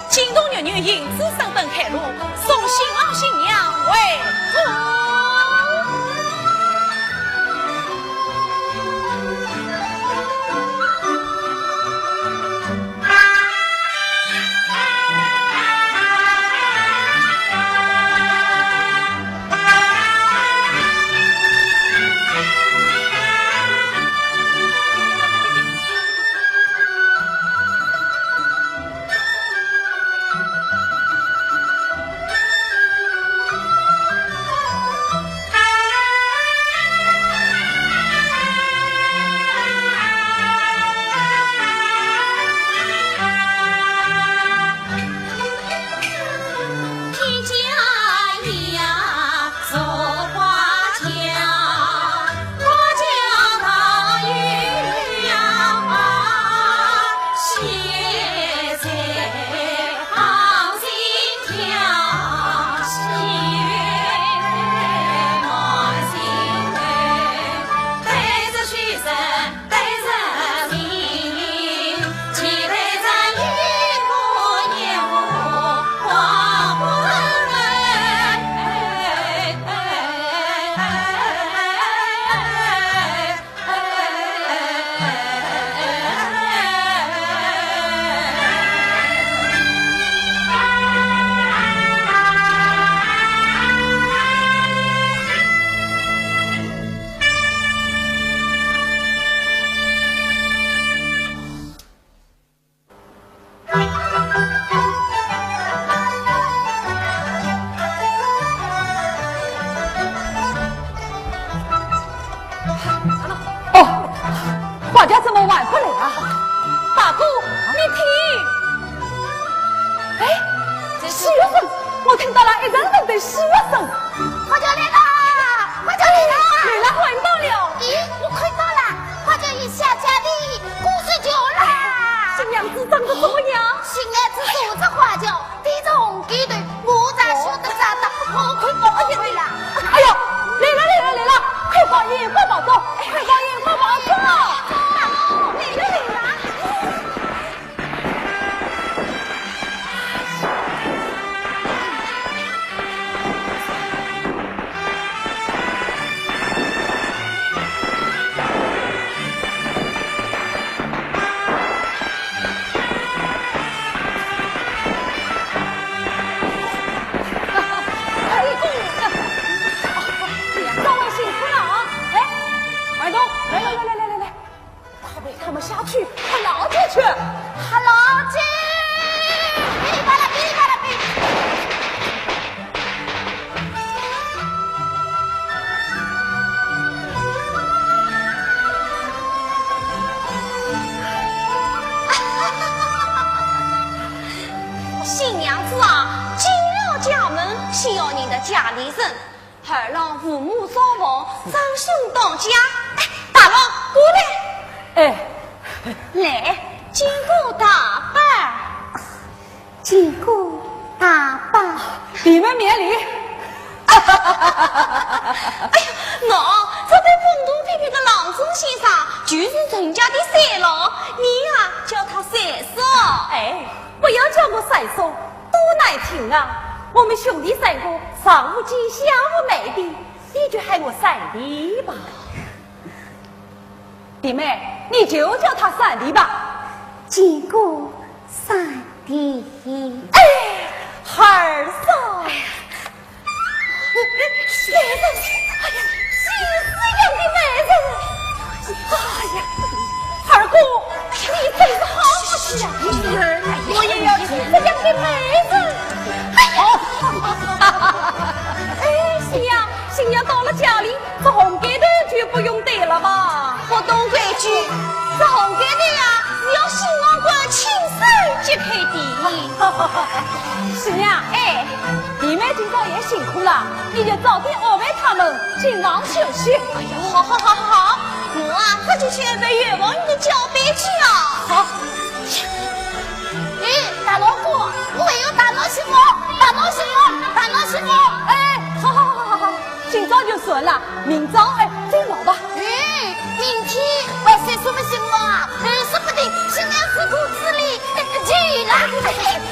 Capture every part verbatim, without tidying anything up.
惊动月女，引子三等开路，送新郎新娘回宫。哦，花轿怎么还不来啊？大哥，你听。哎，喜乐声，我听到了一阵阵的喜乐声。花轿来了，花轿来了。来了，看到了。咦，我看到了，花轿已下轿的，过水桥了。新娘子长得怎么样？新娘子坐着花轿， 戴着红盖头，我咋晓得长得好看不好看啦？哎呦，来了来了来了，快放鞭，快跑走，快放鞭，快跑走！来了来了。各位辛苦了啊！哎，二东，来来来来来来来，快陪他们下去，喝老酒去。喝老酒，噼里啪啦，噼里啪啦，噼里。 新娘子啊，进了家门，需要你的家里人。二郎父母双亡，长兄当家。哎，大郎，过来。哎。来，见过大伯。 见过大伯。弟妹免礼。哎呀，喏，这位风度翩翩的郎中先生，就是陈家的三郎，你呀，叫他三叔。哎，不要叫我三叔，多难听啊！我们兄弟三个，上无亲，下无妹的，你就喊我三弟吧。 弟妹，你就叫他三弟吧。见过三弟。哎，二嫂。哎呀，妹子，哎呀，是这样的妹子。哎呀，二哥，你真是好福气呀！我也要娶这样的妹子。哎呀，哎，新娘，新娘到了家里， 这红盖头就不用戴了吧？不懂规矩，这红盖头呀，是要新郎官亲手揭开的。新娘，哎，弟妹今朝也辛苦了，你就早点安排他们进房休息。哎呦，好好好好好，我啊，这就去安排岳王爷的轿班去啊。好。哎，大老哥，我也要大闹新房，大闹新房，大闹新房。哎，好好好好好好。 今朝就算了，明朝哎，再闹吧。哎，明天还算什么新郎啊？二十不定，新娘子肚子里急了。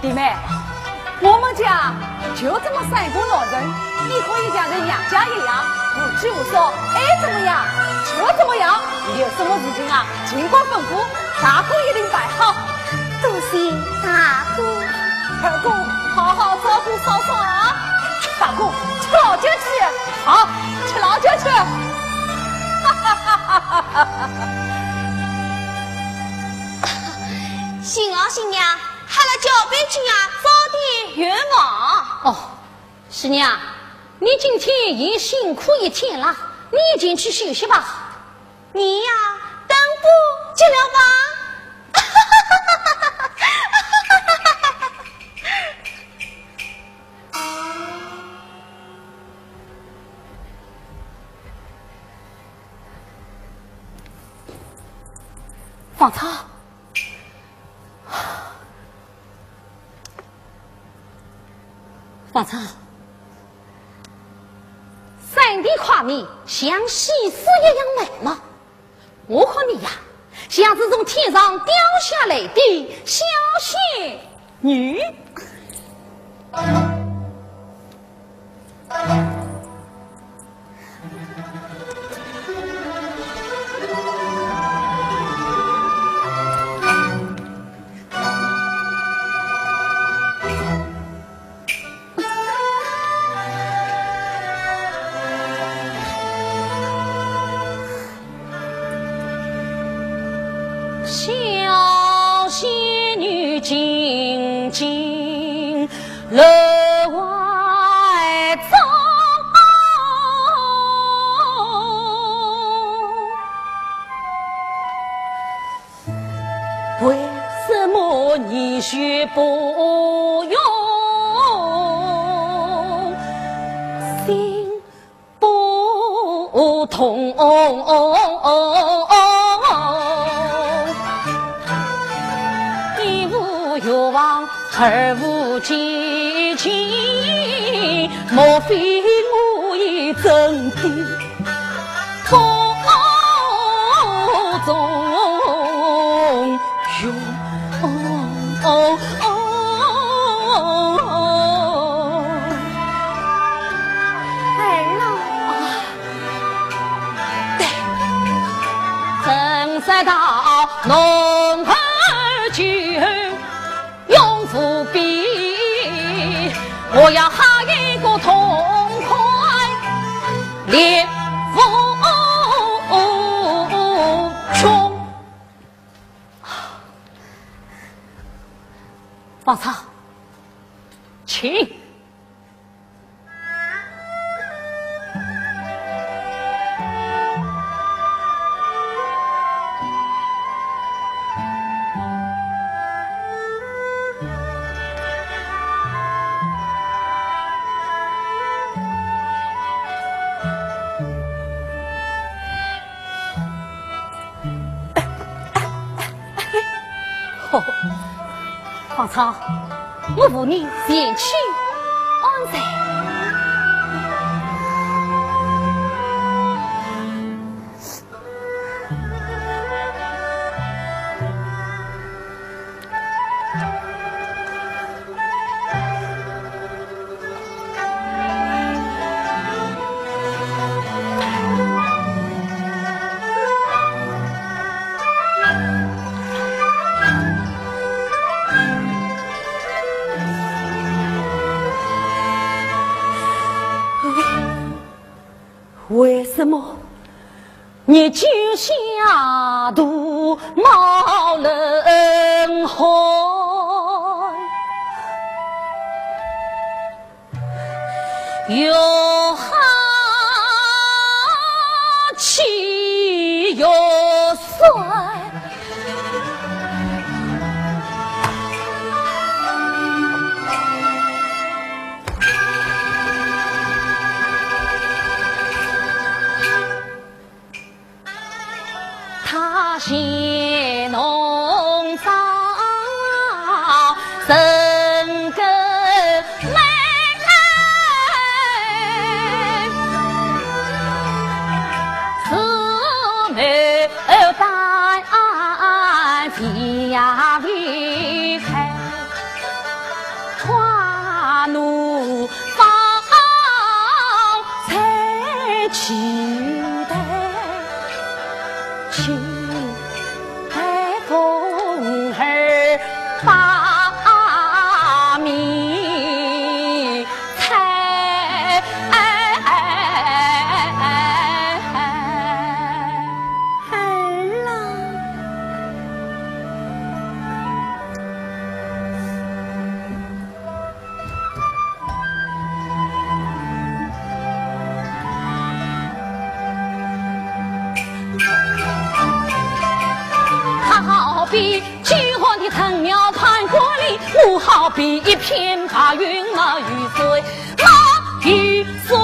弟妹，我们家就这么三个老人，你可以像人娘家一样，无拘无束，爱怎么样就怎么样。有什么事情啊，尽管吩咐，大哥一定办好。多谢大哥。二哥，好好照顾嫂嫂啊。大哥，吃老酒去。好，吃老酒去。新郎新娘喝了交杯酒啊，早点圆房。哦，师娘，你今天也辛苦一天了，你已经去休息吧。你呀，等不及了吧？芳草，芳草，三弟快面像喜事一样美吗？我看你呀，像是从天上掉下来的小仙女。 小仙女静静楼外走。 为什么你学不用心不痛？一无欲望，二无激情，莫非我已真的 不中用。哎呀，对，正说到侬儿就 永无比，我要好一个痛快，烈无穷。芳草，请。 好，芳草，我扶你前去安睡。 为什么日久下肚冒冷汗？又寒气又酸，人个美，慈眉淡眼，飞呀飞开，花怒放在期待，期 待风儿把迷猜。儿啊， 它好比饥荒的城庙盘古里，我好比一片白云冒雨水，冒雨水。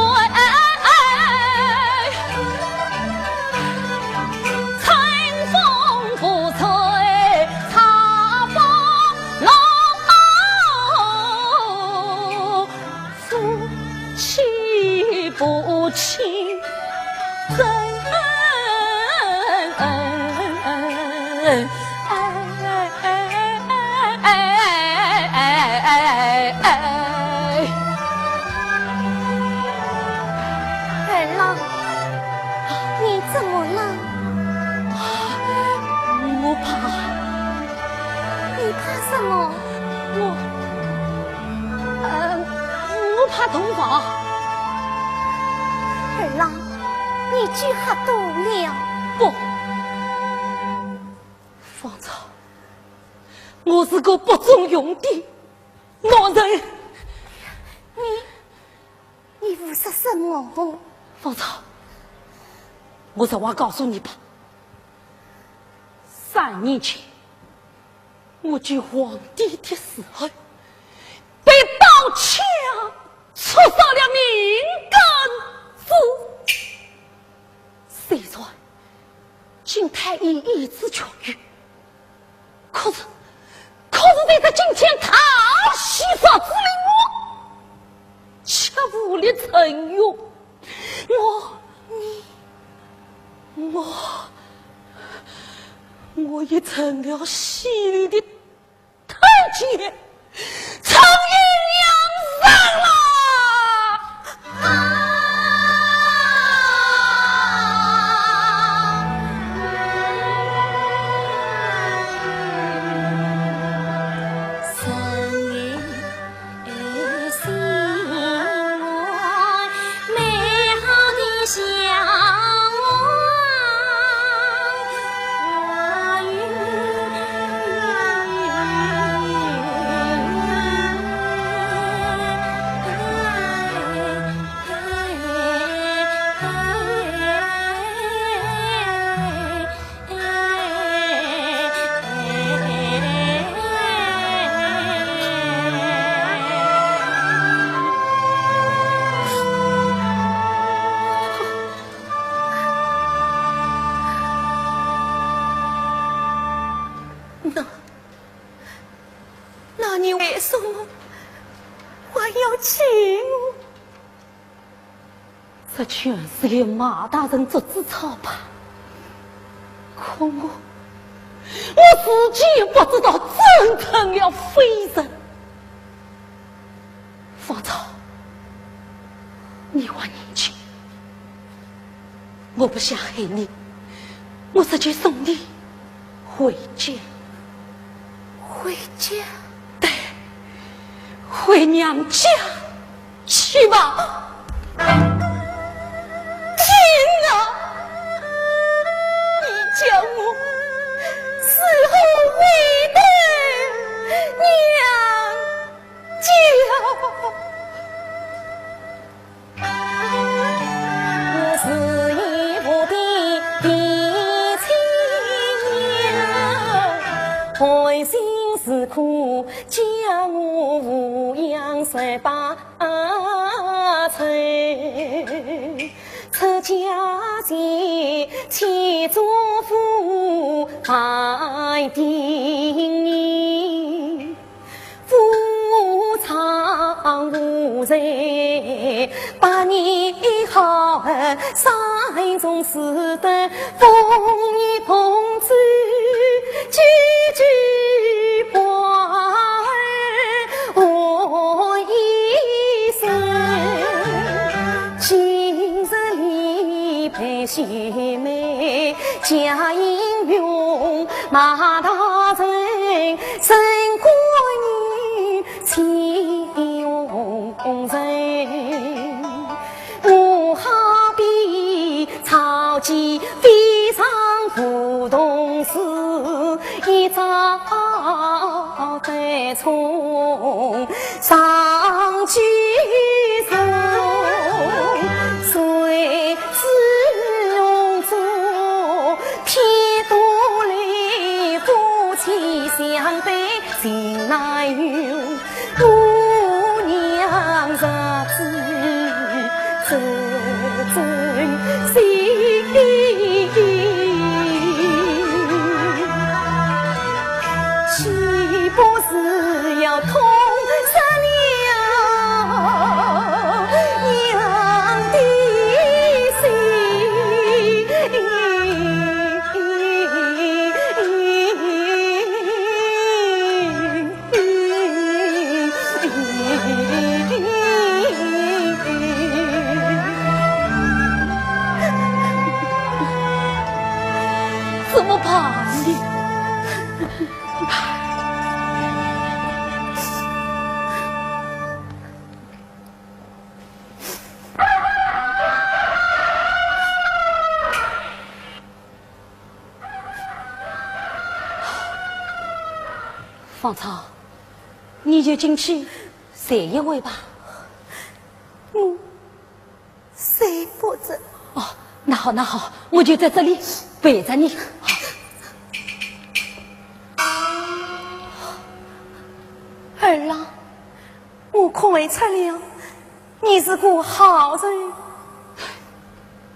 春风不吹草不落， 夫妻不亲。儿郎，你怎么了？我怕。你怕什么？我 呃，我怕洞房。儿郎，你酒喝多了。不，方超，我是个不中用的男人。你，你胡说什么？方超，我实话告诉你吧，三年前， 我救皇帝的时候，被刀枪戳伤了命根子。虽然金太医医治痊愈，可是，可是在这金钱讨喜烧之令，我却无力成药。我，你，我，我也成了戏里的 太监，成阴阳人了。那，那你为什么还要娶我？ 这全是给马大人做支招吧。可我，我自己也不知道怎成了非人。方超，你还年轻，我不想害你，我这就送你回家。回家？对，回娘家。 去吧。天啊，你叫我如何回得娘家？我是一步的地亲娘，含辛茹苦将我抚养十八 岁，出家前，千嘱咐，百叮咛。山中似得风雨同舟，句句关我一生。今日里陪秀妹，佳音云马大人，胜过你千红人。 我好比草芥飞上梧桐树，一朝得宠上九重。谁知红烛偏多来，夫妻相对情难圆。 我娘若知，这真心，岂不是要痛失了娘的心？ 怎么办呢？方超，你就进去睡一会吧。我睡不着。哦，那好，那好，我就在这里陪着你。好。儿啊，我可问出了，你是个好人。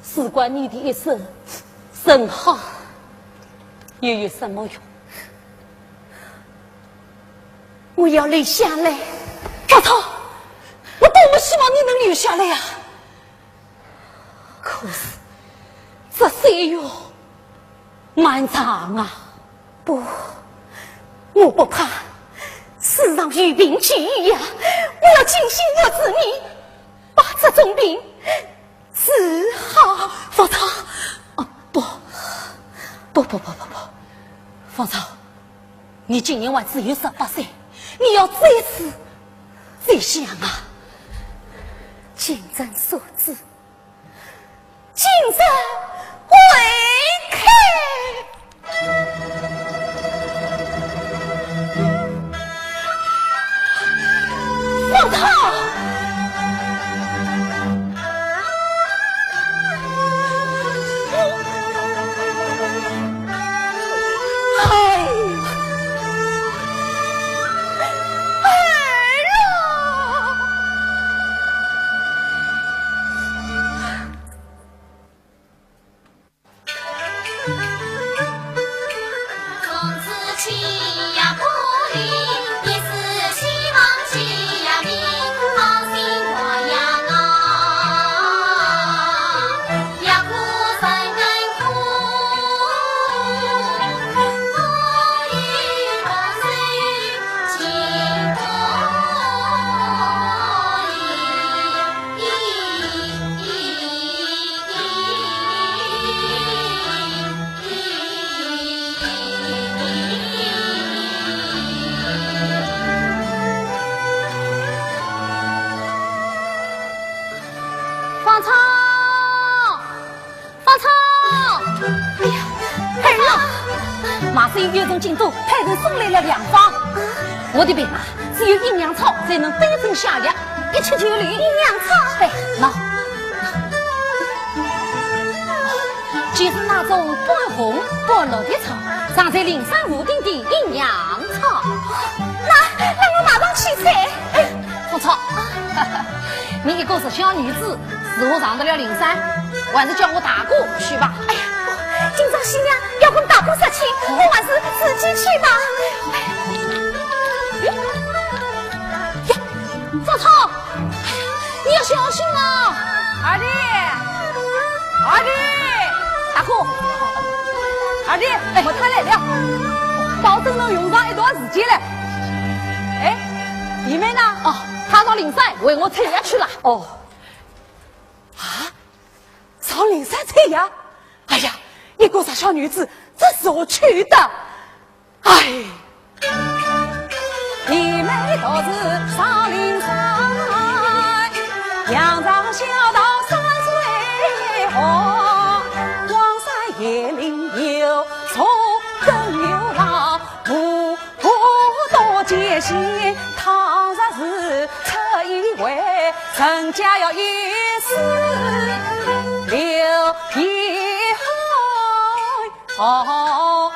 事关你的一生，人好又有什么用？ 我要留下来。方超，我多么希望你能留下来呀！可是，这岁月漫长啊。不，我不怕，世上有凭就有药，我要尽心药治你，把这种病 治好。方超，哦，不，不，不，不，不，不，方超，你今年还只有十八岁，你要再死，再想啊。金针锁子，金针未开。 方超！哎，儿啊！ 方超，方超！哎呀，儿啊！马上有药从京都派人送来了良方。我的病啊，只有阴阳草才能对症下药，一吃就灵。阴阳草？对，喏。 就是那种半红半绿的草，藏在灵山无定的阴阳草。那，那我马上去采。哎，方超，你一个弱小女子，如何上得了灵山？还是叫我大哥去吧。哎呀，不，今朝喜娘要跟大哥说亲，我还是自己去吧。哎呀，方超，你要小心啊！二弟。二弟，哎，我他来了，保证能用上一段时间了。哎，弟妹呢？哦，他到灵山为我采药去了。哦，啊，上灵山采药？哎呀，一个傻小女子，这是何去的？哎。弟妹都是上灵山，杨桃小桃山水红，荒山野岭有树更有老，不不多艰险，倘若是出一回，人家要一死留遗憾。 哦。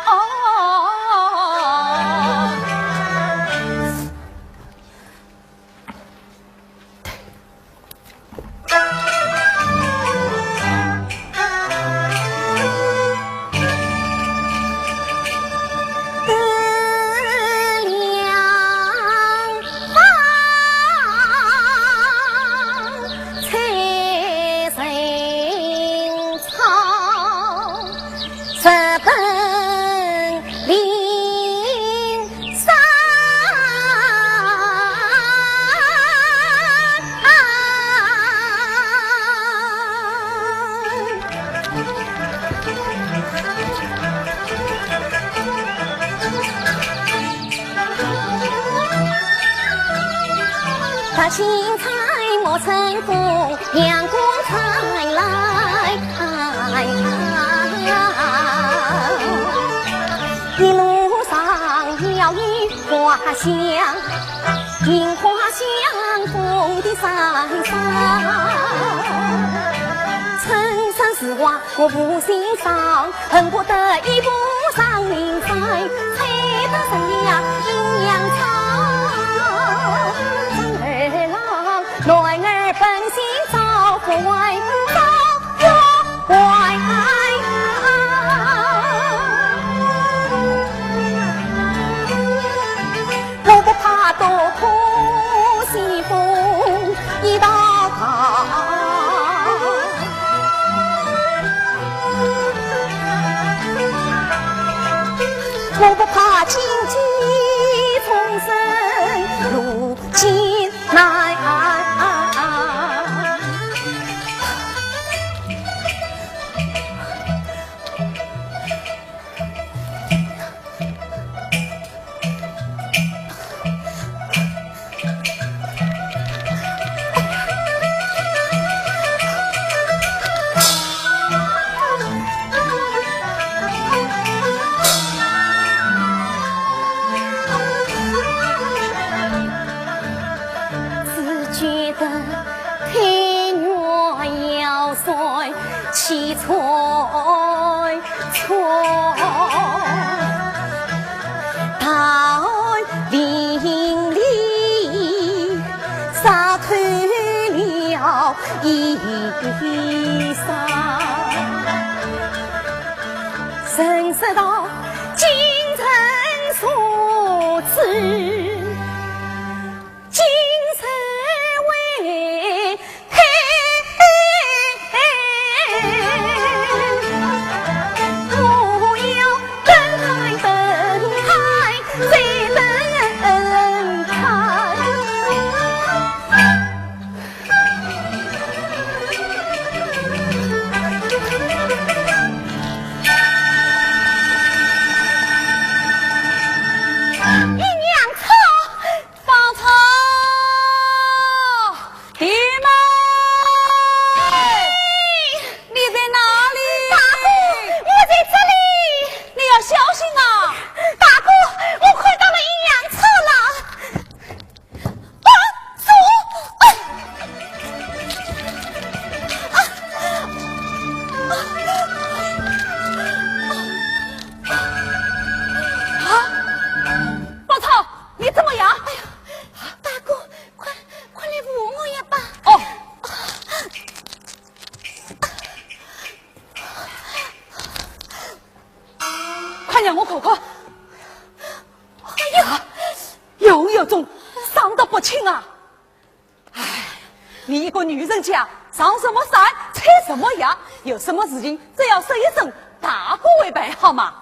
对什么呀？有什么事情，只要说一声，大哥会办好嘛。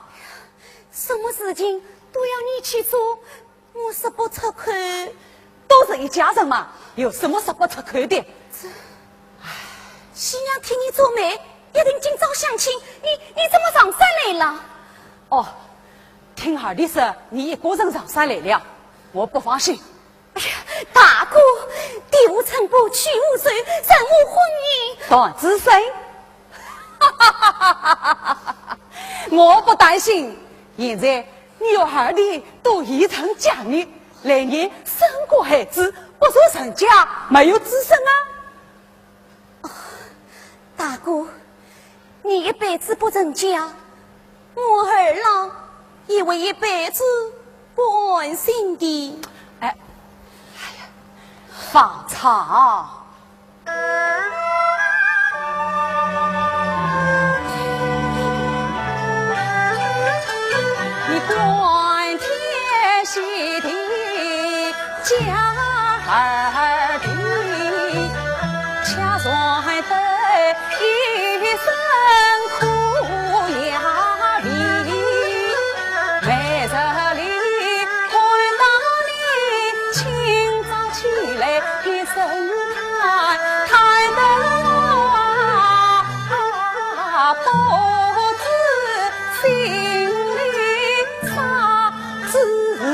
什么事情都要你去做，我说不出口。都是一家人嘛，有什么说不出口的？这，唉，新娘替你做媒，一定今朝相亲，你，你怎么上山来了？哦，听二弟说你一个人上山来了，我不放心。哎呀，大哥，地无城堡，曲无楼，任何婚姻。段子生，我不担心。现在你有二弟都已成家呢，来年生个孩子，不是成家没有子孙啊。大哥，你一辈子不成家，我二郎也会一辈子不安心的。哎，哎呀，方丈。你管天喜地家二弟， 恰算得一身苦呀皮，每日里看到你清早起来的神态，看得我不知心里 啥滋味？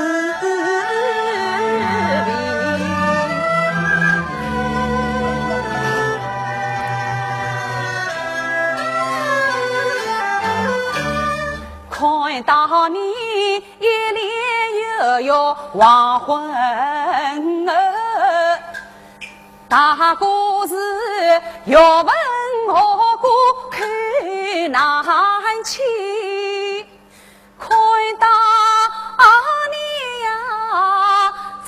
看到你一脸又要黄昏哦，大哥是要问我个口难开。 看到你呀，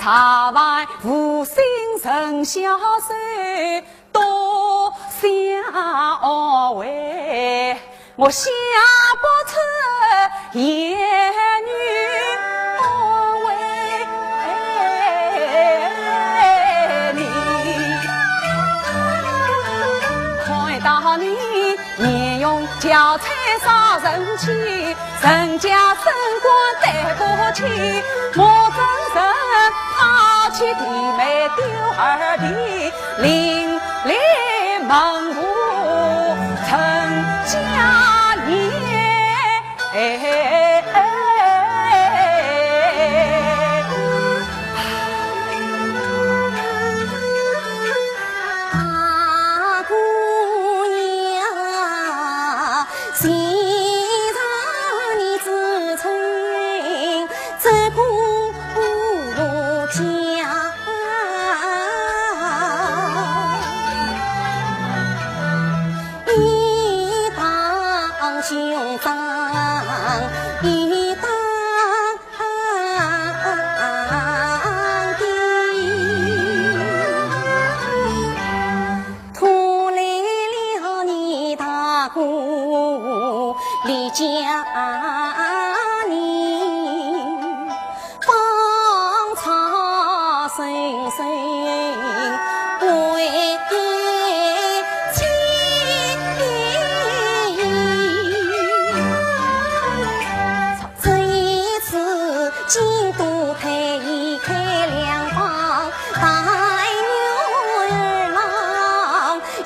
茶饭无心人消瘦，多想安慰，我想不出言语安慰你。看到你 面容憔悴少神气，人家升官得不起，我怎忍抛弃弟妹丢二弟，另立门户成家业。 大姑爷，谁让你自称这个家？一当兄长，一当 拖累了你大哥李家人，方才深深为情。 这一次京都推开两房，带女儿郎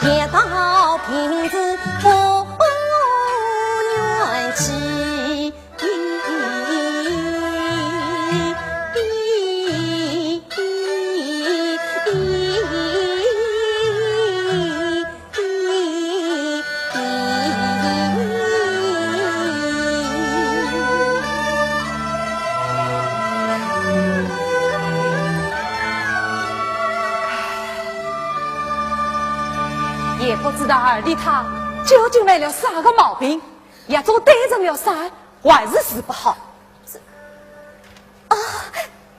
一道平治不远去。 也不知道二弟他究竟犯了啥个毛病，也做对症了啥，还是治不好。 啊，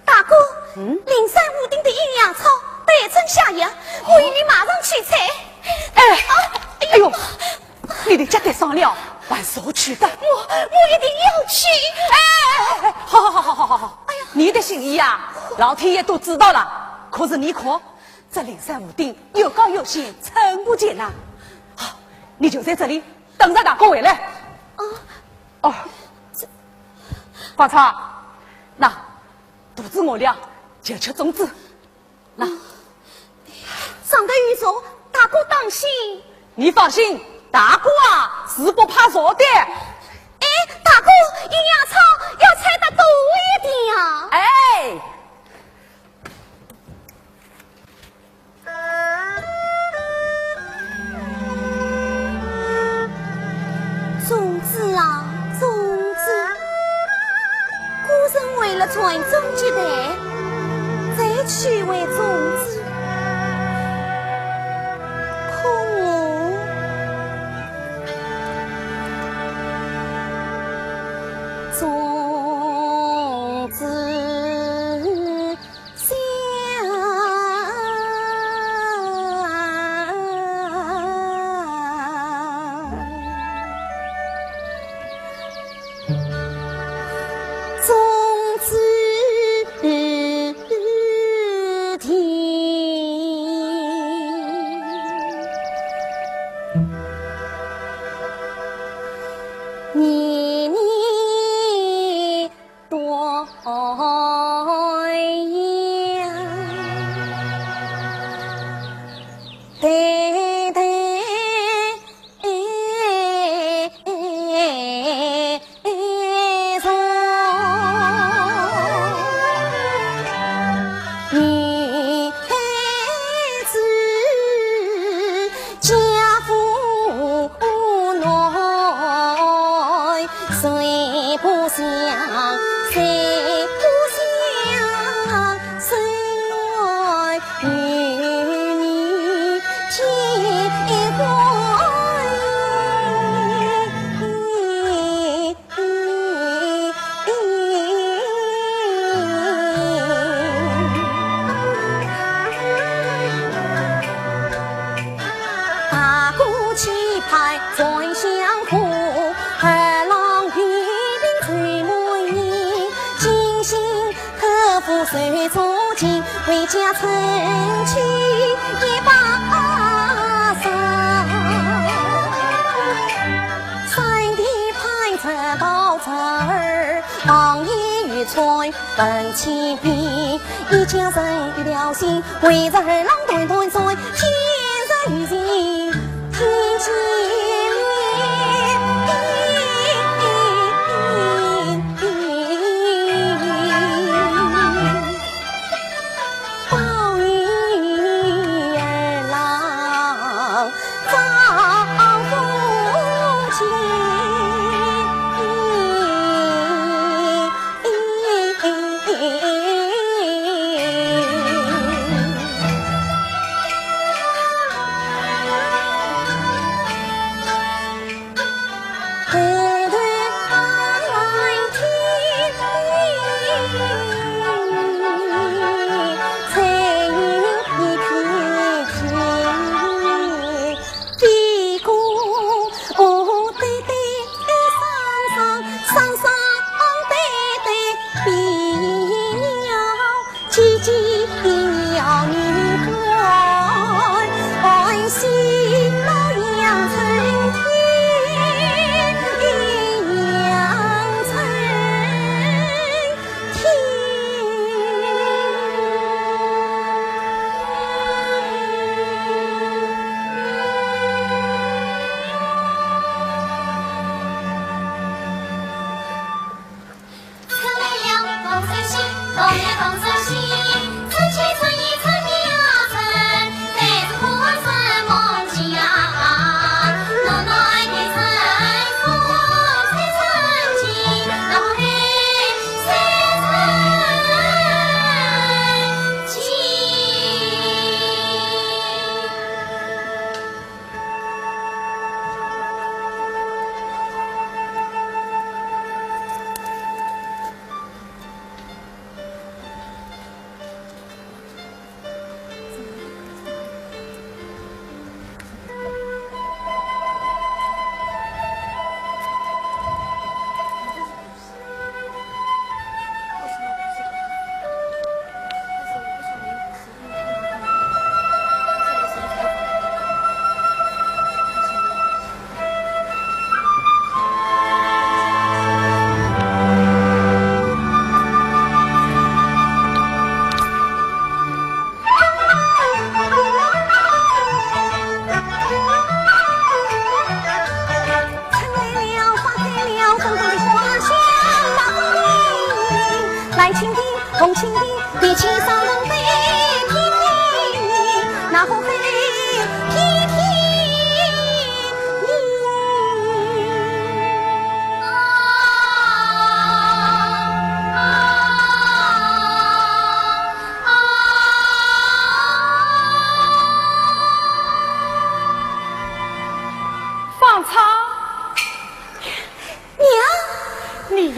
大哥，嗯？灵山五鼎的阴阳草待朕下药，我与你马上去采。哎，啊，哎呦，哎呦，你的脚跌伤了，还是我去的。我，我一定要去。哎，哎，哎，好，好，好，好，好，好。哎呀，你的心意呀，老天爷都知道了。可是你看，这灵山五鼎又高又险，称不起呐。好，你就在这里等着大哥回来。哦，方超，那，肚子饿了，就吃粽子。那，上头有蛇，大哥当心。你放心，大哥啊是不怕蛇的。哎，大哥，阴阳草要采得多一点啊。哎。 粽子啊，粽子，古人为了传宗接代，才取为粽子。可我，粽子 香。粽子甜，年年 端阳，代代传。女子家父 谁不想，谁不想，生儿育女皆欢喜。 大哥期盼转相府，二郎有病愁满面，精心呵护手足情，回家成亲一把煞。三弟盼着宝钗儿，望眼欲穿 分清边，一家人一条心，为着儿郎团团转，天上有情天见面。报与儿郎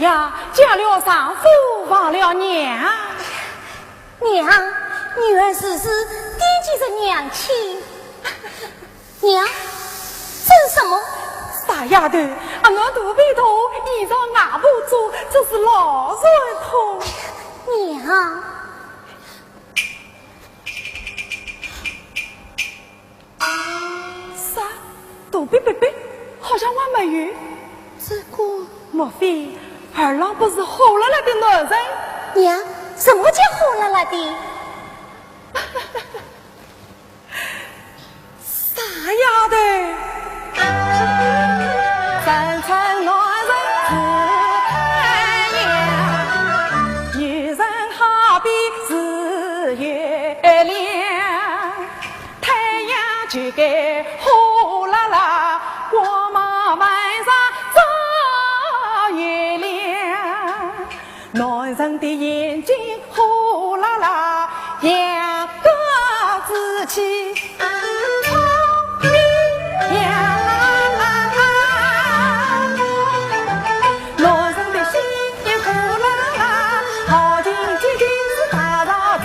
呀，嫁了丈夫，忘了娘。娘，女儿时时惦记着娘亲。娘，这是什么？傻丫头，阿囡肚皮大，衣裳外婆做，这是老传统。娘。 啥？肚皮白白，好像还没有。这个……莫非二郎不是火辣辣的男人？娘，什么叫火辣辣的？傻丫头！人称男人是太阳，女人好比是月亮。 太阳就该火辣辣，光芒万丈照月亮。男人的眼睛火辣辣，阳光之气冲天亮。 男人的心也火辣辣，豪情激情是大道上，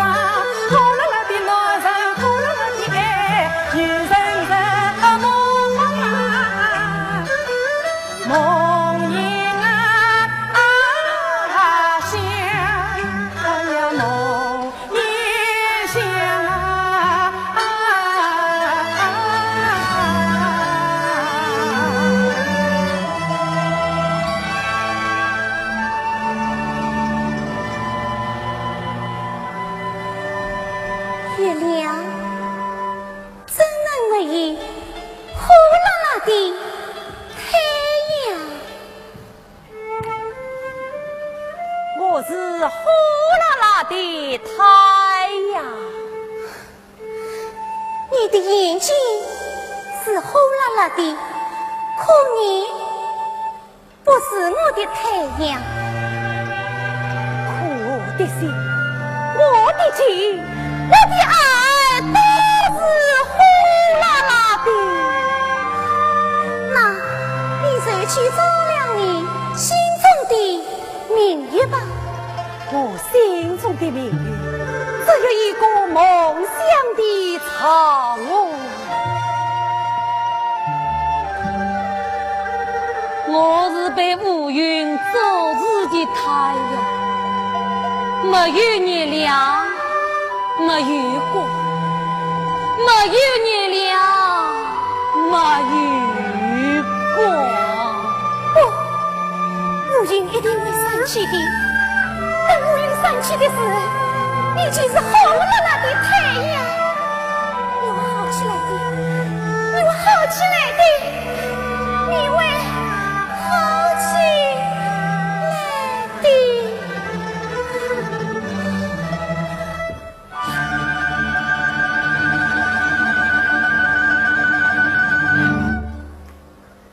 火辣辣的男人，火辣辣的爱，女人人梦啊，梦萦啊，啊，想，哎呀，梦 月亮，怎能没有火辣辣的太阳？ 我是火辣辣的太阳。你的眼睛是火辣辣的，可你不是我的太阳。可我的心，我的情，我的爱都是火辣辣的。那你就去照亮你心中的 明月吧。我心中的明月，只有一个梦想的嫦娥。我是被乌云遮住的太阳，没有月亮，没有光，没有月亮，没有光。不， 乌云一定会散去的。等乌云散去的时候，你就是火辣辣的太阳。你会好起来的，你会好起来的，你会好起来的。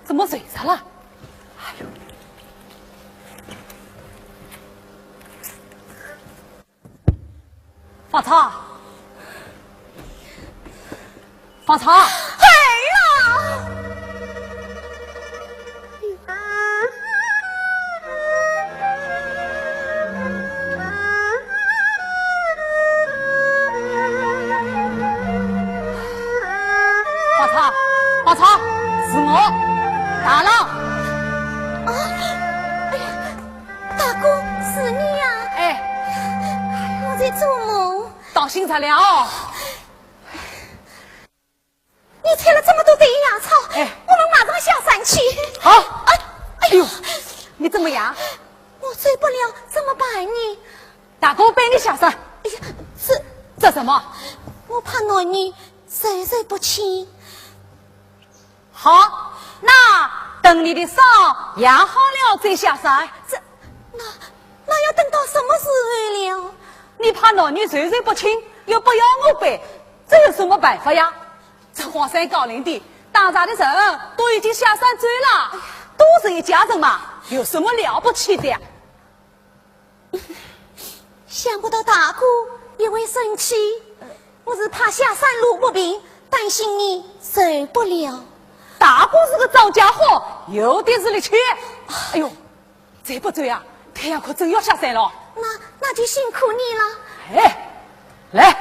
怎么睡着了？哎呦！方超，方超！哎呀！ 方超，方超，是我，大郎。啊，哎呀，大哥，是你呀？哎。我在做梦。当心着了哦。 你添了这么多的野草，哎。我们马上下山去。好。哎，哎呦，哎呦，你怎么样？我走不了，怎么办呢？大哥背你下山。哎呀，这……这什么？我怕男女授受不亲。好，那等你的伤养好了再下山。这……那……那要等到什么时候了？你怕男女授受不亲，又不要我背，这有什么办法呀？ 这荒山高岭的，打柴的人都已经下山走了，都是一家人嘛，有什么了不起的呀？想不到大哥也会生气，我是怕下山路不平，担心你受不了。大哥是个糟家伙，有的是力气。哎呦，走不走呀？太阳快真要下山了。那，那就辛苦你了。哎，来。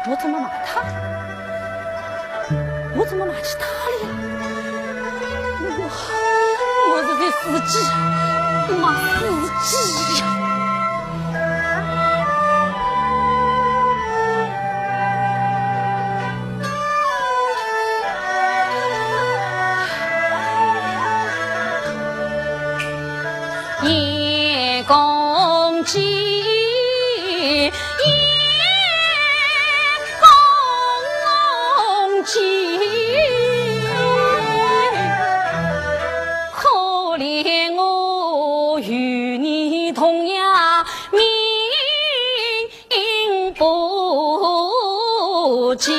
我怎么骂他？我怎么骂起他了呀？我，我是在死鸡，骂死鸡呀！ 一公鸡，一公鸡，可怜我与你同样命 不及，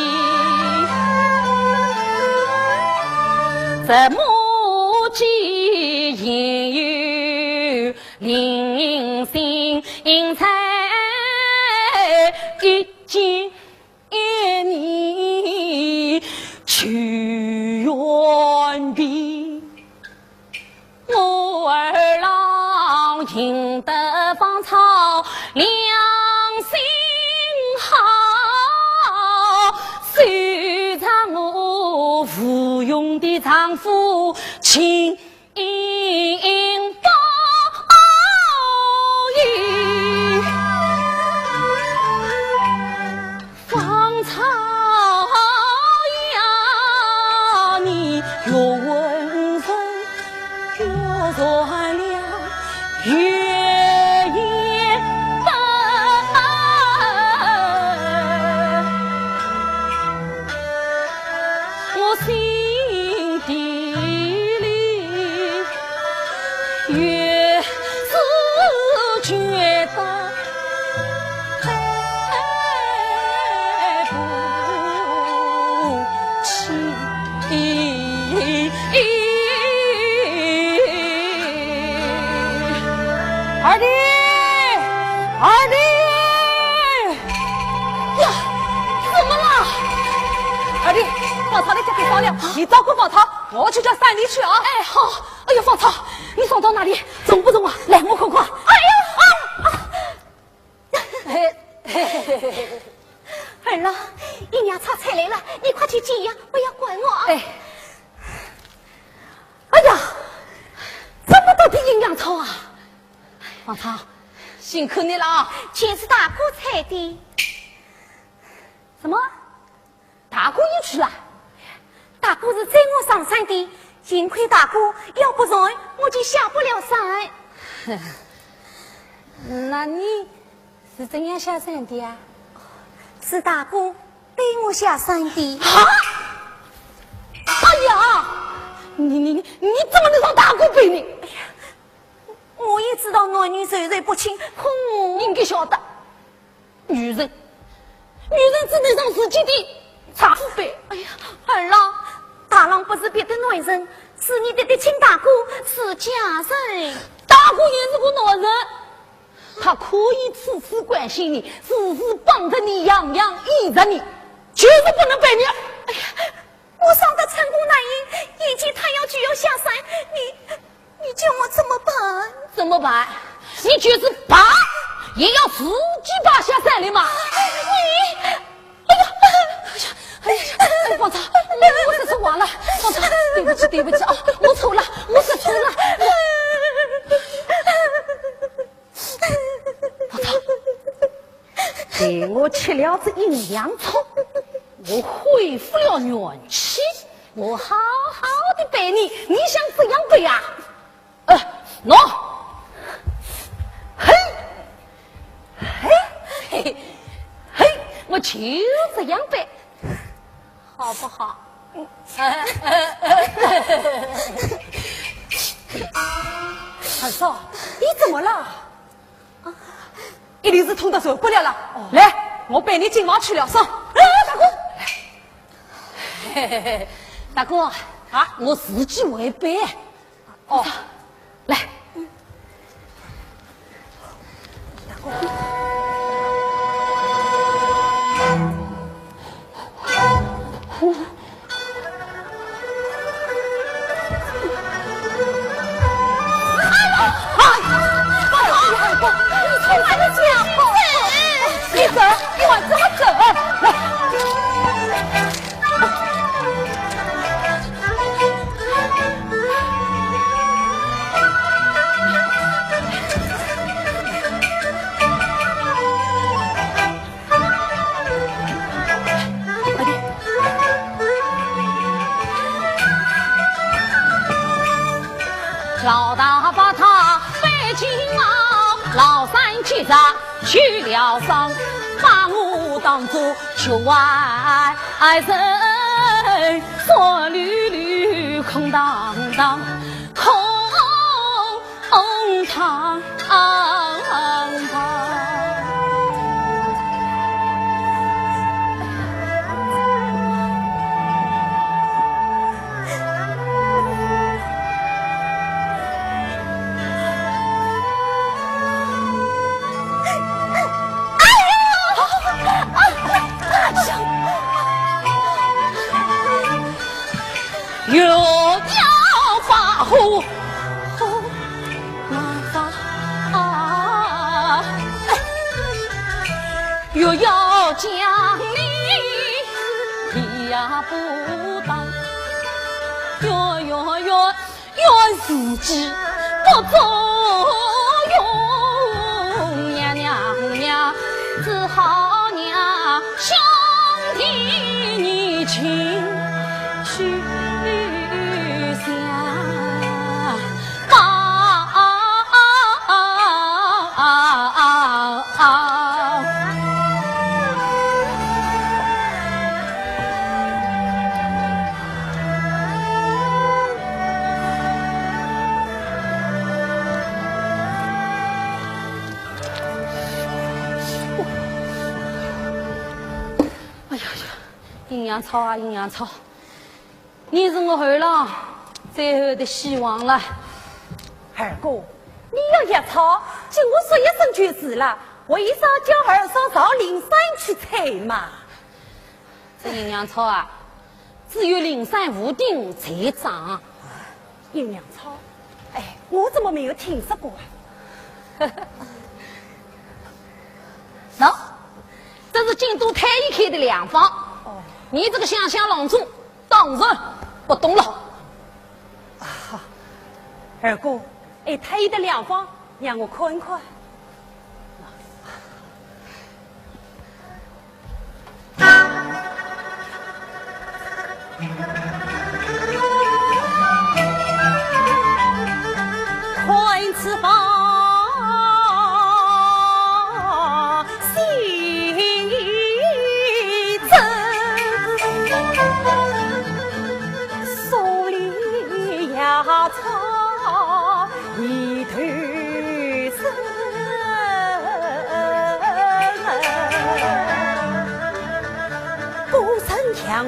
怎么及也有灵性，因才一见你去远避。 我儿郎赢得芳草良心好，谁知我无用的丈夫情报应。 芳草呀，你若问声，我善良，月夜半，我心底里 越是觉得对不起。二弟，二弟！呀，怎么了？二弟，芳草的脚给伤了，你照顾芳草，我去叫三弟去啊。哎，好。 哎呀，芳草，你伤到哪里？重不重啊？来，我看看。哎呀，啊，啊！嘿，嘿，嘿，嘿，嘿。儿啊，姨娘擦菜来了，你快去接呀，不要管我啊。哎。哎呀，这么多的阴阳草啊！芳草，辛苦你了啊。全是大哥采的。什么？ 大哥也去了？大哥是追我上山的，幸亏大哥，要不然我就下不了山。那你是怎样下山的呀？是大哥逼我下山的。啊！哎呀，你，你，你，你怎么能让大哥逼你？哎呀，我也知道男女授受不亲，可我应该晓得，女人，女人只能让自己的丈夫辈。哎呀，二郎，大郎不是别的男人，是你爹爹亲大哥，是家人。大哥也是个男人，他可以处处关心你，事事帮着你，样样依着你，就是不能陪你。哎呀，我伤得寸步难行，眼见他要就要下山，你，你叫我怎么办？怎么办？你就是爬，也要自己爬下山的嘛。你，哎呀，哎呀，哎呀，哎，方丈，我说错话了，方丈，对不起，对不起啊，我错了，我说错了。方丈，待我吃了这阴阳草，我恢复了元气，我好好的陪你，你想怎样陪啊？呃，喏，嘿，嘿，嘿，嘿，我就这样陪，好不好？二嫂，你怎么了？一定是痛得受不了了。来，我陪你进房去疗伤。哎，大哥，大哥啊，我自己会背。哦，来。老大把他背进啊，老三接着去了上，把我当作局外人，酸溜溜空荡荡。哎呀呀，阴阳草啊，阴阳草，你是我后浪最后的希望了。二哥，你要药草，请我说一声就是了，为啥叫二嫂到灵山去采嘛？这阴阳草啊，只有灵山无定才长。阴阳草？哎，我怎么没有听说过啊？喏，这是京都太医开的良方。哦。你这个乡下郎中，当然不懂了。啊，二哥，哎，太医的良方，让我看看。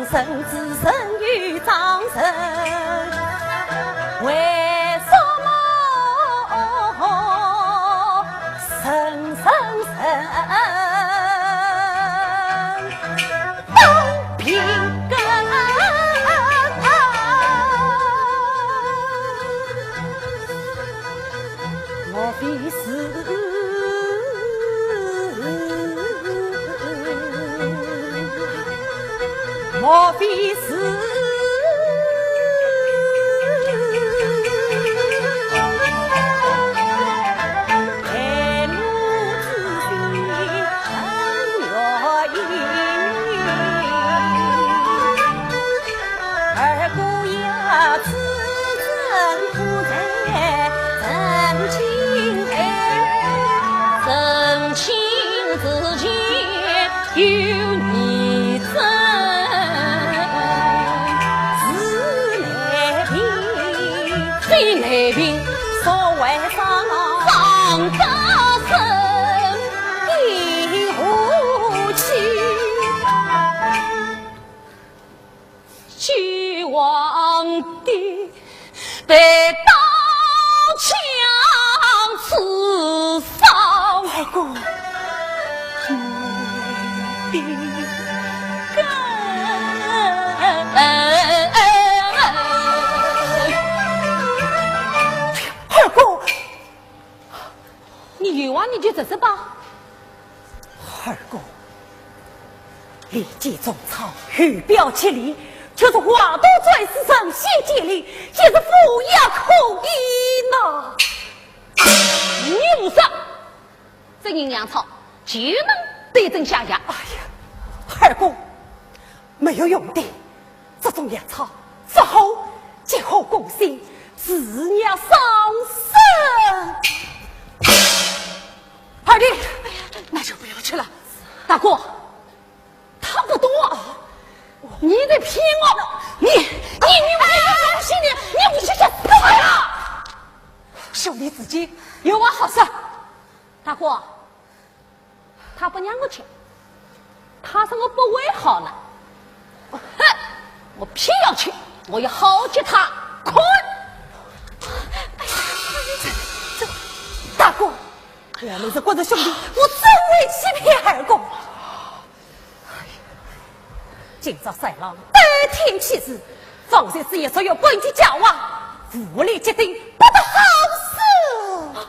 人之人有长生，为什么人人人都平安？莫非是？ 莫非是？救王的，得到枪刺伤。二哥，你的根。二哥，你有话你就直说吧。二哥， 利剑中草，后表七里，就是华佗转世，神仙降临，也是无药可医呐。你胡说！这人阳草就能对症下药。哎呀，二哥，没有用的，这种药草，勿好，急火攻心，自然伤身。二弟，那就不要吃了。大哥， 他不懂啊！你在骗我！你，你，你，我信你，你不信就死了！兄弟之间有话好说。大哥，他不让我吃，他说我不会好了。哼，我偏要吃，我要好给他看！这，这，大哥，我们是骨肉兄弟，我怎会欺骗二哥？ 今朝三郎得天启示，方才之言所有本句假话，无理决定，不得好死。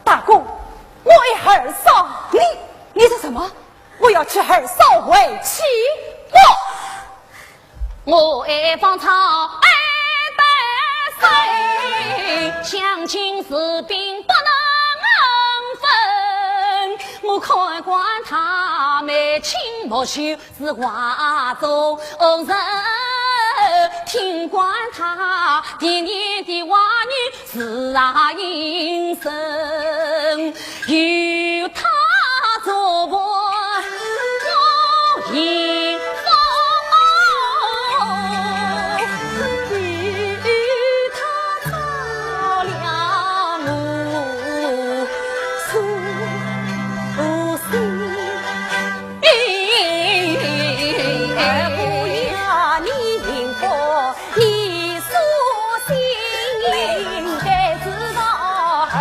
大哥，我爱二嫂。你，你说什么？我要娶二嫂为妻。我，我爱芳草，爱得深，相敬如宾不能分。我看惯她眉清目秀， 是画中人，听惯她甜言的话语，自然应声。有她做伴，我幸福。有她照亮我初心。 二姑爷，你幸福你舒心，但知道二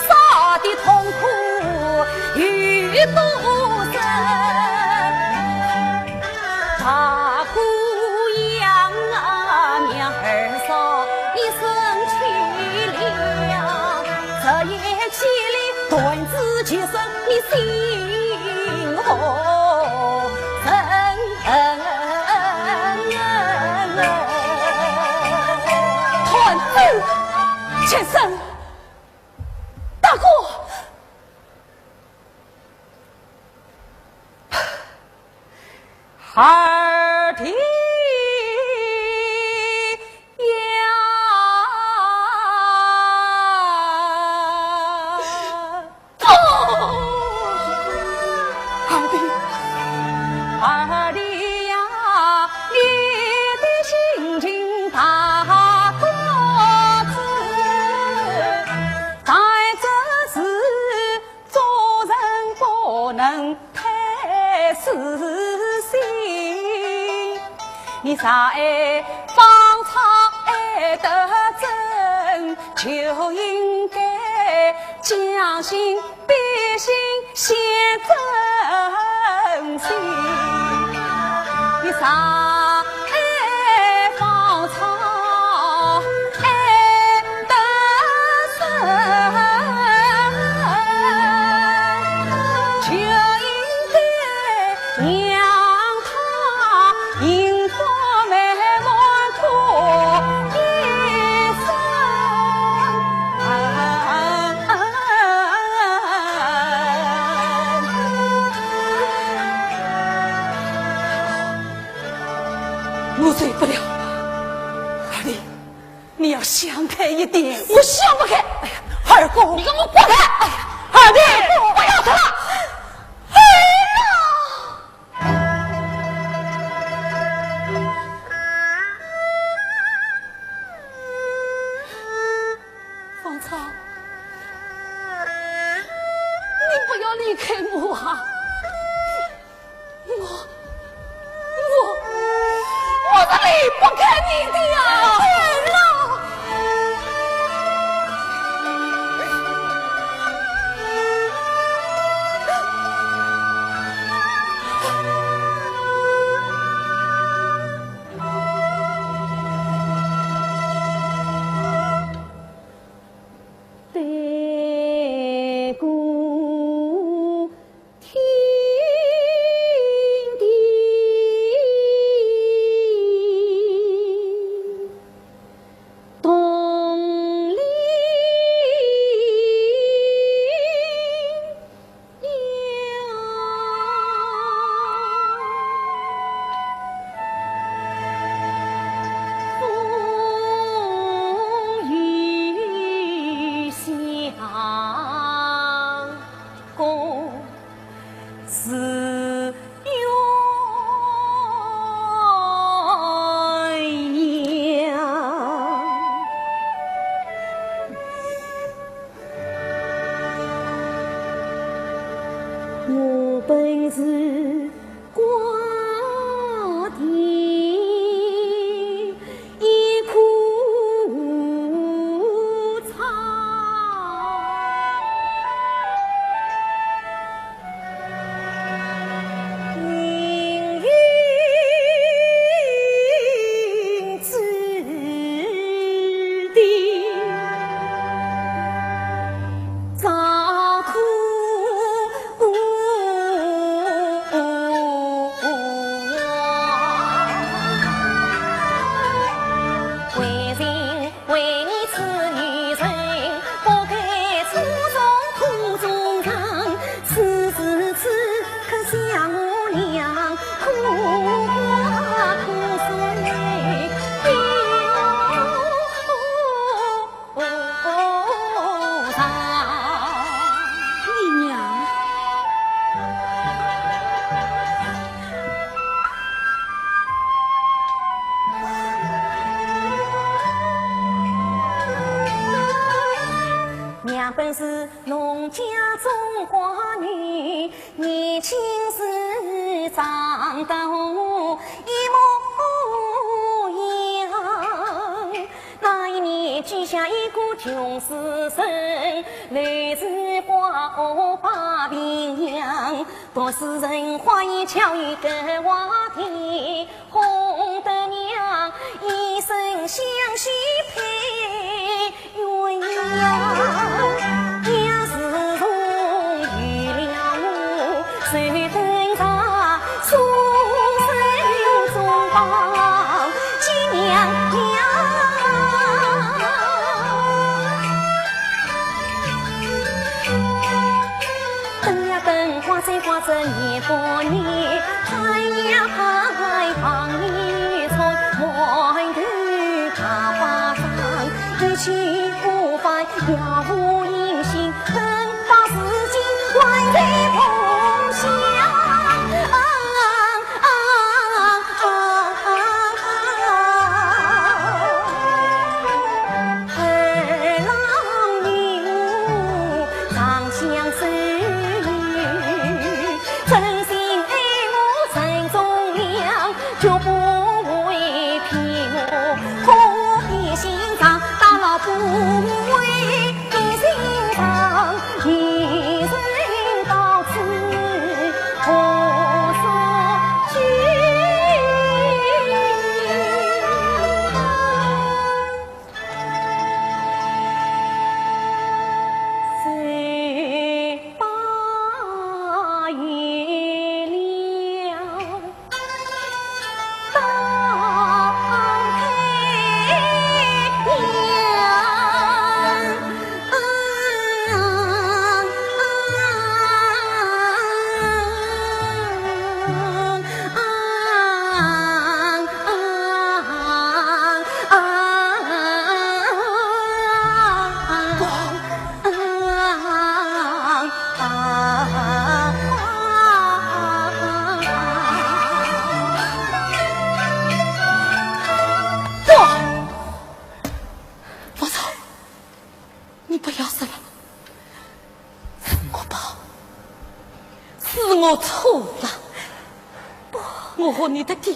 嫂的痛苦有多深。大姑娘啊，让二嫂你生气了，这一气里 断子绝孙，你心何忍？断子绝孙，大哥。 二弟呀！哦，二弟，二弟呀，你的心情大多子，在这时 做人不能太私心，你若爱芳草爱得真，就应该将心比心，先珍惜。你若 爱芳草爱得深，就应该让她幸福美满过一生。 我受不了。二弟，你要想开一点。我想不开。哎呀，二哥，你给我滚开！哎呀，二弟，不要他了。哎呀！芳草，你不要离开我啊！ 我，我，我是离不开你的呀！天哪！ 对过天。是农家种花女，年轻时长得一模样。那一年，居下一个穷书生，来自花屋把平洋，读书人花言巧语个话题。 红得娘，一生相许配鸳鸯。娘自从有了我，谁等在书生中抱金娘娘。 等呀等，花开花着年复年，盼呀盼，望眼欲穿，满头白发，一去不返，杳无音信，等到如今，还在梦乡。啊啊啊啊啊！ 儿郎与我长相守，真心爱我人忠良，绝不会骗我。可比心肠，打老不为的心肠，一人到此何说 不，不走。 你不要说了，是我不好，是我错了。不，我和你的爹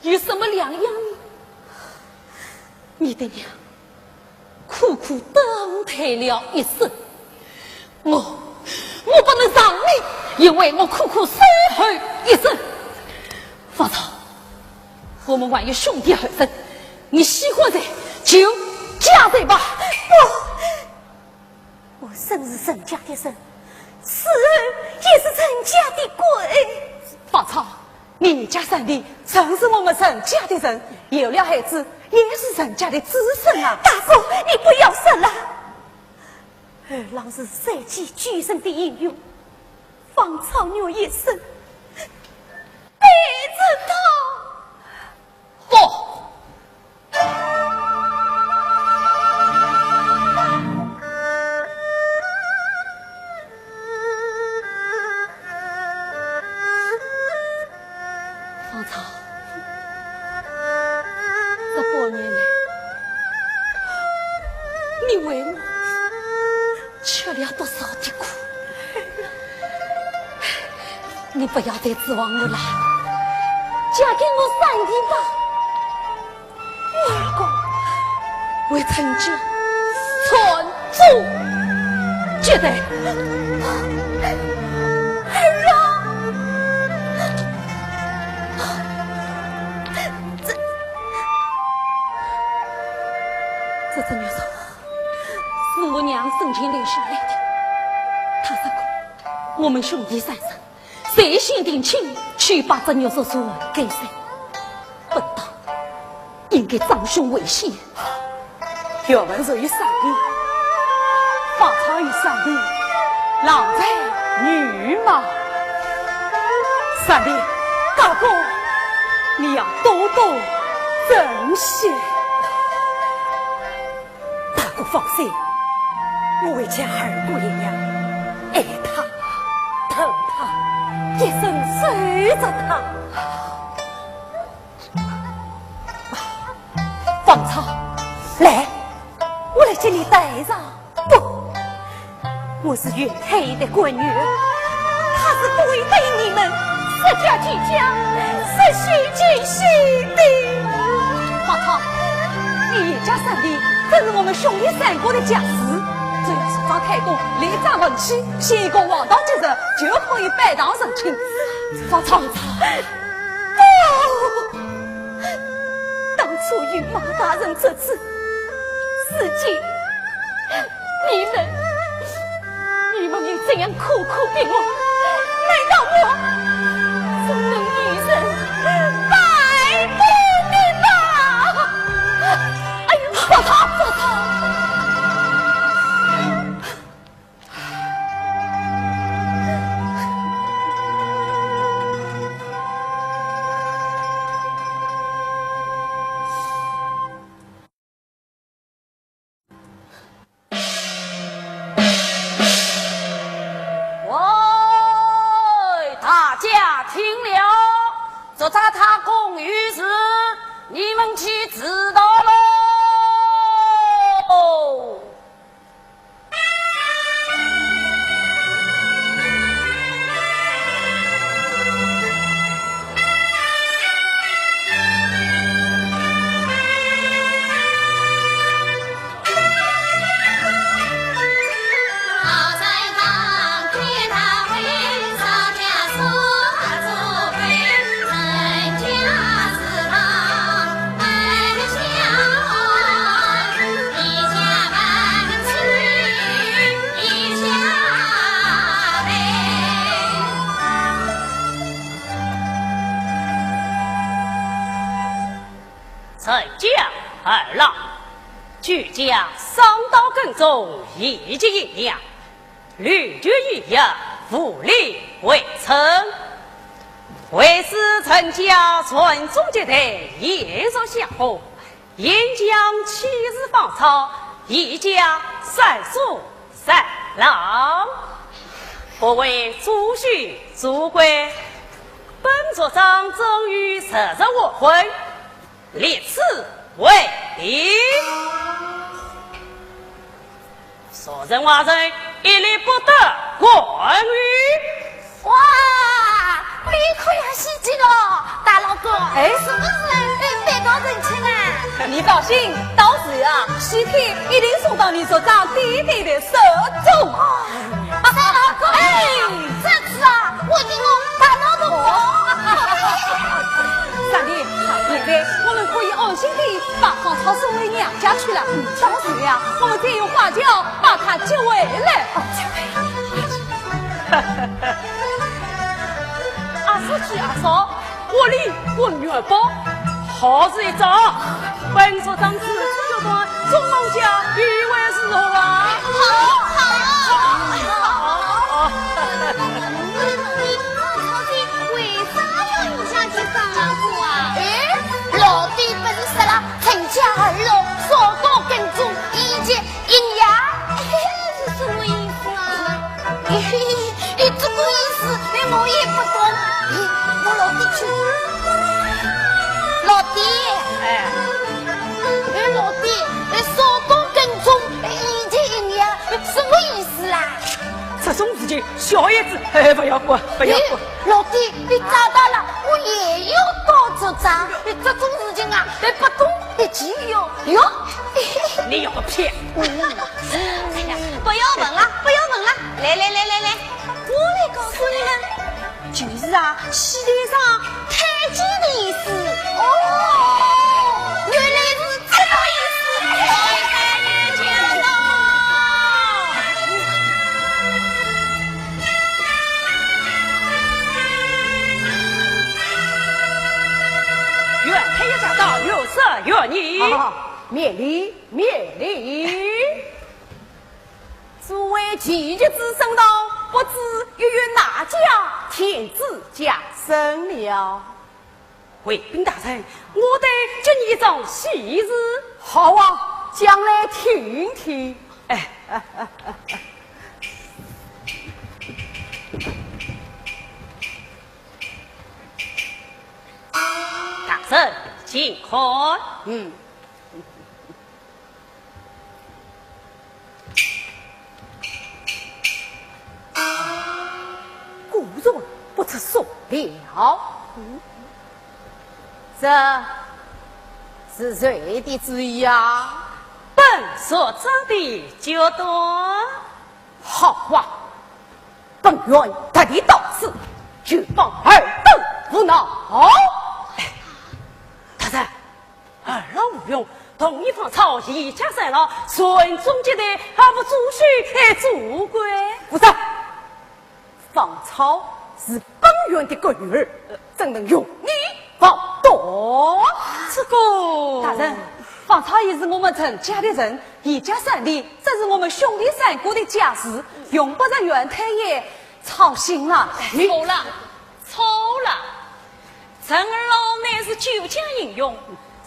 有什么两样呢？你的娘苦苦等待了一生， 我，我不能让你因为我苦苦守候一生。方超，我们还有兄弟二人，你喜欢谁就嫁谁吧。不，我生是陈家的人，死后也是陈家的鬼。方超，你家三弟曾是我们陈家的人，有了孩子也是陈家的子孙啊。大哥，你不要说了。 儿郎是三界救人的英雄，方超愿一生陪着他。不！方超， 这半年来，你为我吃了多少的苦？你不要再指望我了，嫁给我三弟吧。我老公，为陈家传 宗接代。儿啊！这，这只玉镯是我娘生前留下来的。她说过，我们兄弟三人 谁先定亲，就把这玉镯传给谁。本当应该长兄为先。要问谁是三弟，方超与三弟，郎才女貌。三弟，大哥，你要多多珍惜。 大哥放心，我会像儿子一样爱她、疼她，一生守着她。方超，来，我来给你戴上。我是袁太爷的干女儿，她是不会答应你们私结亲家、私休妻的。宝钗，你严家三弟，正是我们兄弟三个的家事。只要说张太公立斩文妻，选一个黄道吉日，就可以拜堂成亲。宝钗，不！当初与马大人这次事情， 你们，你们又怎样苦苦逼我？难道我真能与人拜别的吗？哎呦，宝钗，宝钗！ 喂，大家听了，捉拿他共有事，你们去知道喽。陈家二郎，居家伤刀耕种，一级营养，旅居一役，无力回村。为使陈家传宗接代，延续香火，沿江七十芳草，一家三书三郎。各位诸兄诸贵，本族长终于实实完婚， 立此为定。俗人外人，一律不得干预。哇，你可要喜极了，大老哥。哎，是不是被告人请啊？你放心，到时啊，喜帖一定送到你族长爹爹的手中。 哎，这次啊，我一定要大闹洞房。三弟，现在我们可以安心地把芳草送回娘家去了。到时呀，我们再用花轿把她接回来。阿叔去阿嫂， 我立滚元宝，好事一桩。本族长子子决断，中郎家意味如何啊？好，好，好。为啥要你家去上啊？哎，老爹不是说了，陈家二老，少刀耕种，一级营养。是什么意思啊？ 嘿嘿，哎，这个意思，哎，我也不懂。哎，我老爹去。老爹。哎。哎，老爹，哎，少刀耕种，哎，一级营养，哎，什么意思啦？这种事情，小孩子，哎，不要管，不要管。哎，老爹，你长大了，我也要当族长。哎，这种事情啊，哎，不懂，哎，就要，哟。你有个屁！ 哎呀，不要问了，不要问了，来来来来来，我来告诉你们，就是啊，喜帖上太监的意思。哦，原来是这个意思。哎，太监了。袁太爷驾到，有失远迎。啊，免礼，免礼。 诸位齐聚此盛堂，不知又有哪家天子降生了？回禀大人，我等接你一桩喜事。好啊，讲来听听。哎，大人，请看。嗯。转不出所料。这是谁的旨意啊？本所长的决断。好话，本院特地到此，就防尔等胡闹。大人， 尔等无用，同你方超一家三老，传宗接代，还不助手，哎，做官。不是，方超是本院的干儿，怎能容你妄动？这个，大人，方超也是我们陈家的人，一家三代，这是我们兄弟三个的家事，用不着袁太爷操心了。你错了，错了。 陈二郎乃是救驾英雄，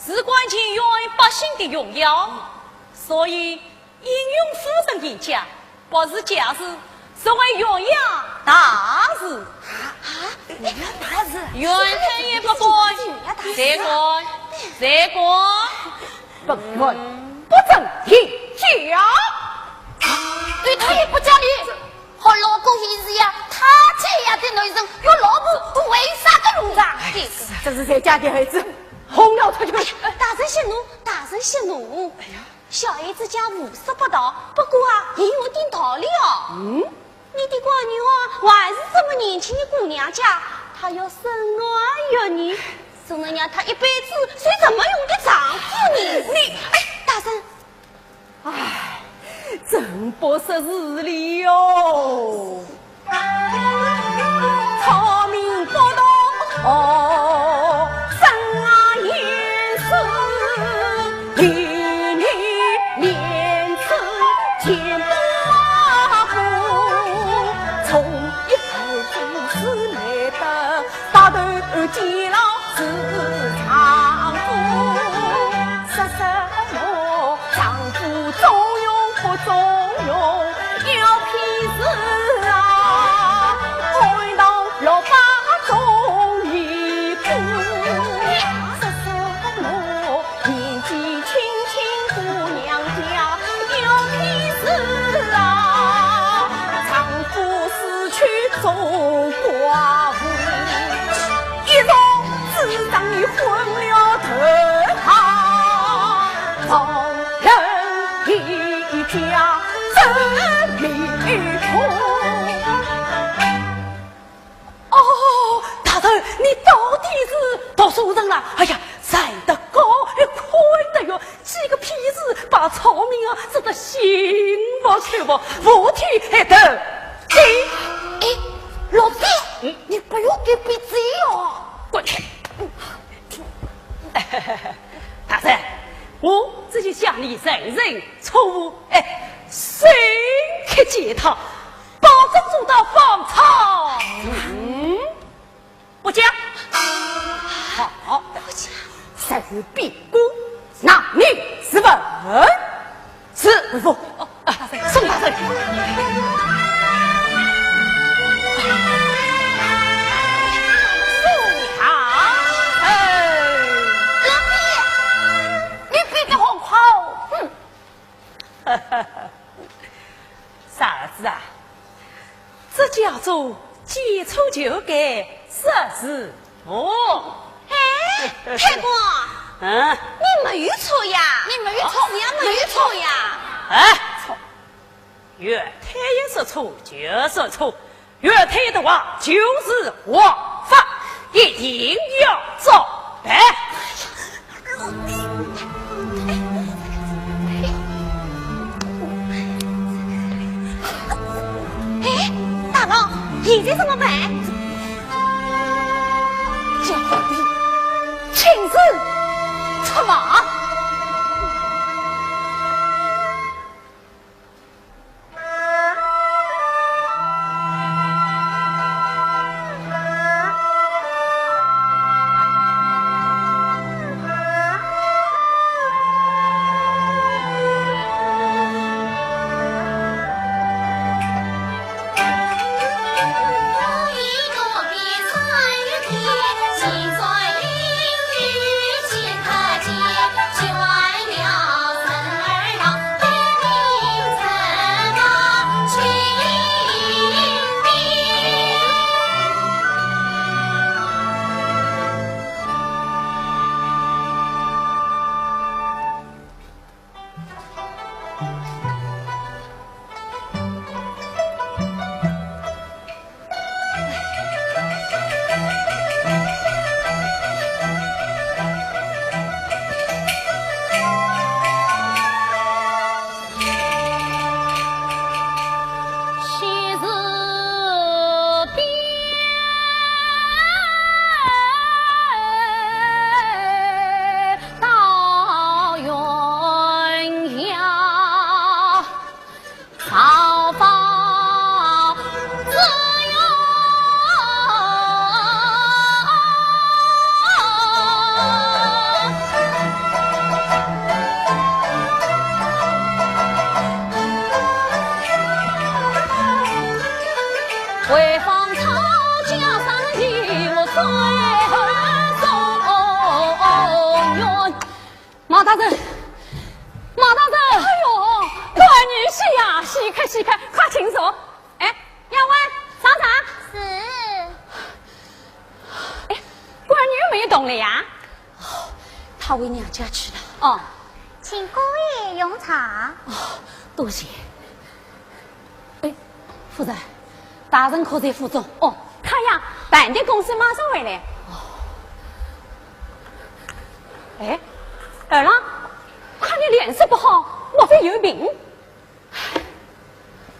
事关全县百姓的荣耀，所以英勇赴任一家，不是家事，是为县衙大事。啊，啊，大事？袁太爷不敢，谁敢？谁敢？本院不准一家。袁太爷不讲理。 好老公现在呀，他这样的男人，有老婆都为啥个弄着？这个，这是谁家的孩子，轰了出去。哎呀，大人息怒，大人息怒。哎呀，小孩子讲无说不道，不过啊，也有点道理哦。嗯？你的官女啊，还是这么年轻的姑娘家，她要深爱于你，怎能让她一辈子睡这么样的丈夫呢？你，哎，大人， 唉，真不识时宜哟。草民不懂，哦，生啊年数，年年年次，见不过，从一而终是美德，到头见老 是丈夫，说什么丈夫重用不重用，有屁事啊！安到六百种衣服，说什么年纪轻轻姑娘家，有屁事啊！丈夫死去做寡妇，一朝 只当你昏了头啊，旁人一家真命苦。哦，大人，你到底是读书人了。哎呀，站得高，哎，看得远，几个屁事把草民啊，说得心服口服，服帖哎头。哎，哎，老弟，嗯？你不要给逼急哦。滚开！ 大人，我只是向你承认错误，哎，深刻检讨，保证做到方超。嗯，不讲。好，不讲。谁有变故，那你自问。 是，回府。哦，啊，送大人。送大人。老弟，你变得好快哦。哼。傻儿子啊，这叫做见错就改，识时 哦。哎，太公，嗯？你没有错呀，你没有错呀，没有错呀。哎，错。袁太爷说错就说错，袁太爷的话就是王法，一定要照办。 哎，大郎，现在怎么办？叫皇帝亲自出马。大人，马大人。哎呦，官女婿呀，喜开喜开，快请坐。哎，丫鬟，上茶。是。哎，官女没有动了呀？哦，她回娘家去了。哦，请姑爷用茶。哦，多谢。哎，夫人，大人可在府中？哦，他呀，办点公事马上回来。哦。哎，二郎，看你脸色不好，莫非有病？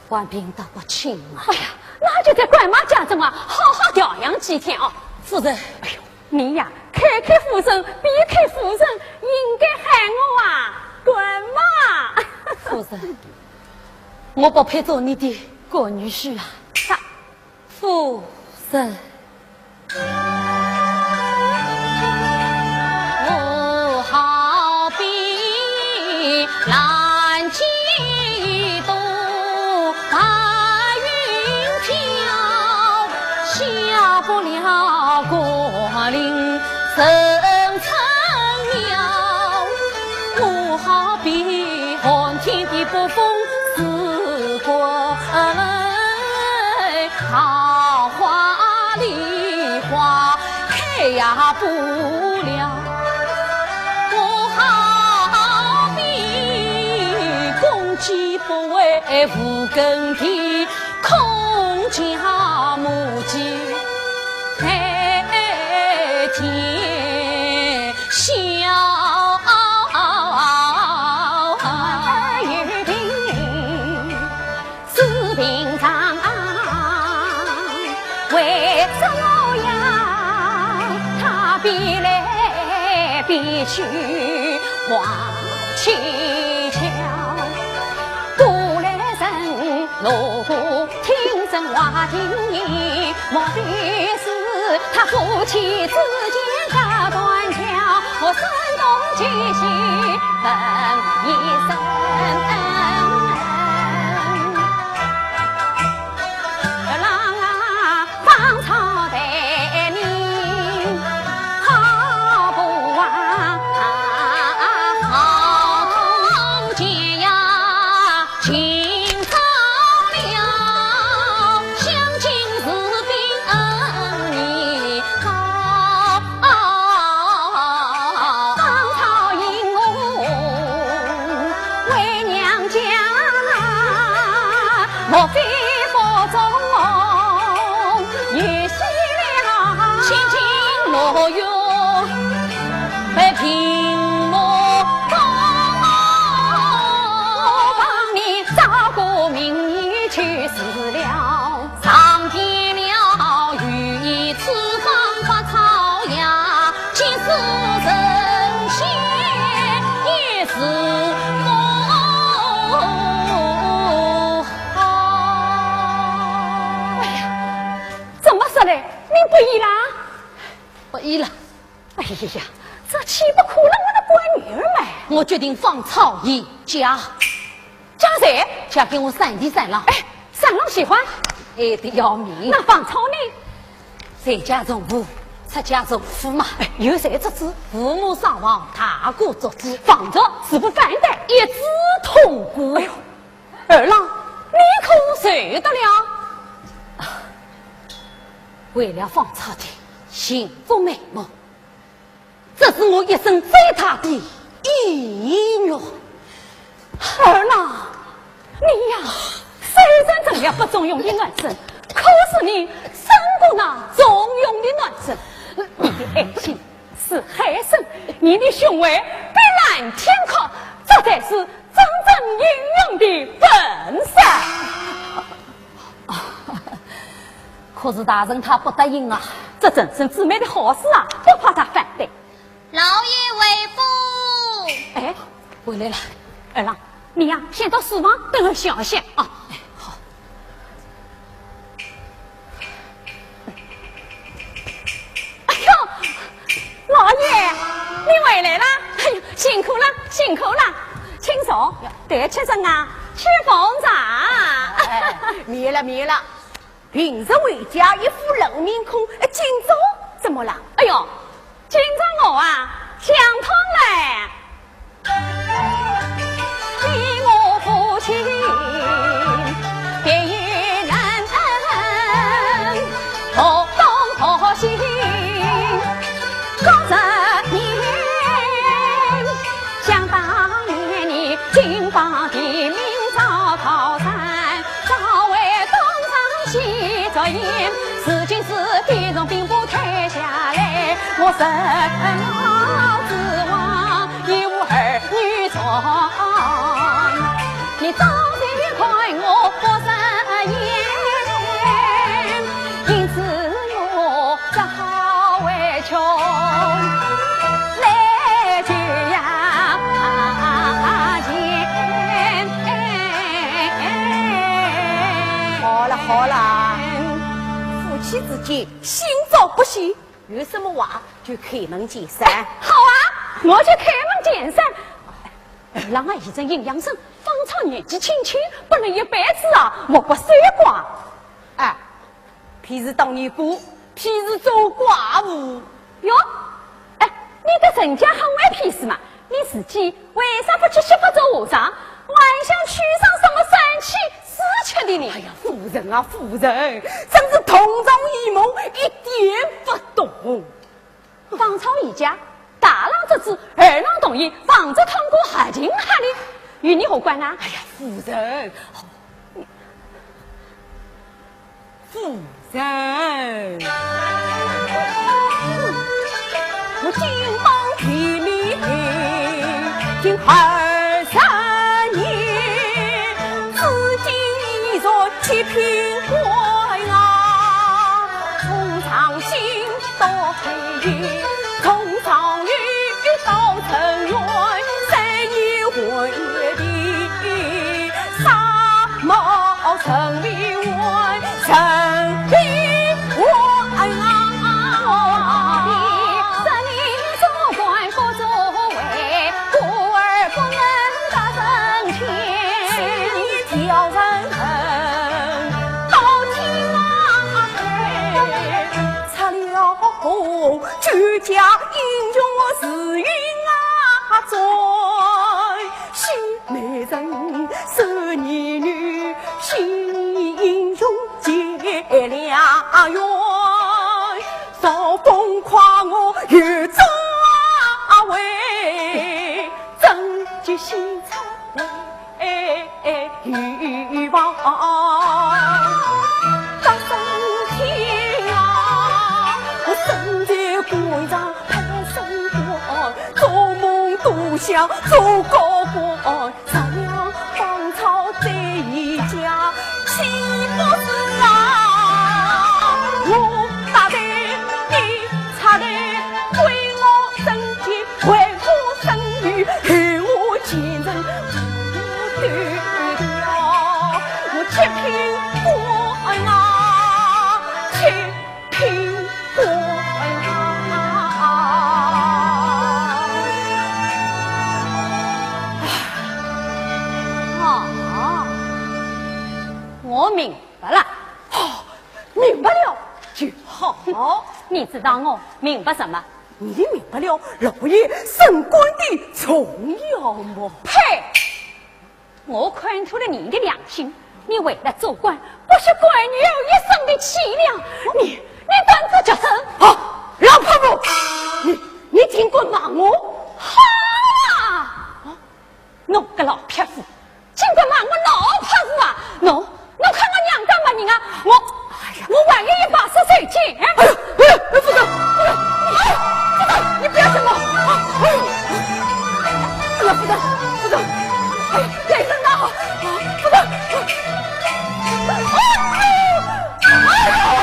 官兵都不轻啊。哎呀，那就在官妈家中啊，好好调养几天哦。夫人。哎呦，你呀，开开夫人，闭开夫人，应该喊我啊，官妈。夫人，我不配做你的干女婿啊。啥？夫人。 我好比蓝天一朵白云飘，下不了甘霖深层苗。我好比寒天的北风似滚泪，桃花梨花 开呀不了。我好比公鸡不会无根的空家母鸡，每天笑。 是平常，为什么要他比来比去黄七巧？古来人路过听人话听言，莫非是他夫妻之间隔断桥？我声东击西问一声。 芳草映红为娘家，莫非府中有喜了？千金落月白苹果光，我帮你找个名医去治了。 上天了御医此方百草药，即使神仙也是不好。哎呀，怎么说嘞？你不医啦？不医了。哎呀，这岂不苦了我的官女儿们？我决定芳草一嫁。 嫁谁？嫁给我三弟三郎。哎，三郎喜欢？爱得要命。那芳草呢？谁家从父，出家从夫嘛。哎，有谁做主？父母双亡，大哥做主。芳草是不反对？一致通过。哎呦，二郎，你可受得了？啊，为了芳草的幸福美梦， 这是我一生最大的遗愿。二郎，你呀，虽然成了不中用的男人，可是你胜过那中用的男人。你的爱心似海深，你的胸怀比蓝天阔，这才是真正英雄的本色。 可是大人他不答应啊。这正是姊妹的好事啊，不怕他反对。老爷回府。哎，回来了。二郎，你呀，先到书房等候消息啊。哎，好。 哎呦，老爷，你回来了！哎呦，辛苦了，辛苦了！请坐，对吃人啊，吃奉茶。哎，免了，免了。平日回家一副冷面孔，哎，今朝怎么了？哎呦，今朝我啊，想通了。地名招桃山，朝为东上西着燕，如今是地从兵部退下来，我什么指望也无儿女传。你早些看我不顺眼，因此我只好回去来求呀。好了好了，夫妻之间心照不宣，有什么话就开门见山。好啊，我就开门见山。二郎啊，现在阴阳生，方超年纪轻轻，不能一辈子啊，我不守寡。哎， 譬如当年过，譬如做寡妇。哟，哎，你个人家很会譬喻嘛，你自己为啥不去学佛做和尚，还想去上什么三妻四妾的呢？哎呀，夫人啊，夫人，真是同床异梦，一点不懂。 方超一家，大郎之子，二郎同意，房子通过合情合理，与你何关啊？哎呀，夫人，夫人，我金榜题名近二十年，至今依然七品官啊，从上心 到黑夜，从上游到城外，三年回的沙漠城里外，城里外啊。十年做官不作为，故而不能得人情。十年吊人恨，到天涯海。 出了战甲英雄是云啊转，西美人是女女，新英雄结良缘，招风跨我与众为，征集西川。 哎，哎，欲望。大风天啊，我身在官场盼升官，做梦都想做高官，上了方朝这一家，岂不是啊？我打的，你插的，为我生计 为我生育，与我前程不得了。我七品官啊，七品官啊。啊，我明白了。哦，明白了就好。你知道我明白什么？ 你明白了老爷升官的重要吗？呸！我看透了你的良心，你为了做官，不惜官人一生的气量，你，你胆子就是……啊，老泼妇，你，你竟敢骂我！好啊！ 侬个老泼妇，竟敢骂我老泼妇啊！侬，侬看我娘家么人啊！我，我还有一把杀手锏！哎呀，哎呀，夫人，夫人，啊，夫人，你不要动我！啊，哎呀，哎呀，夫人，夫人，哎呀，别动啊！啊，夫人，哎呀，哎呀，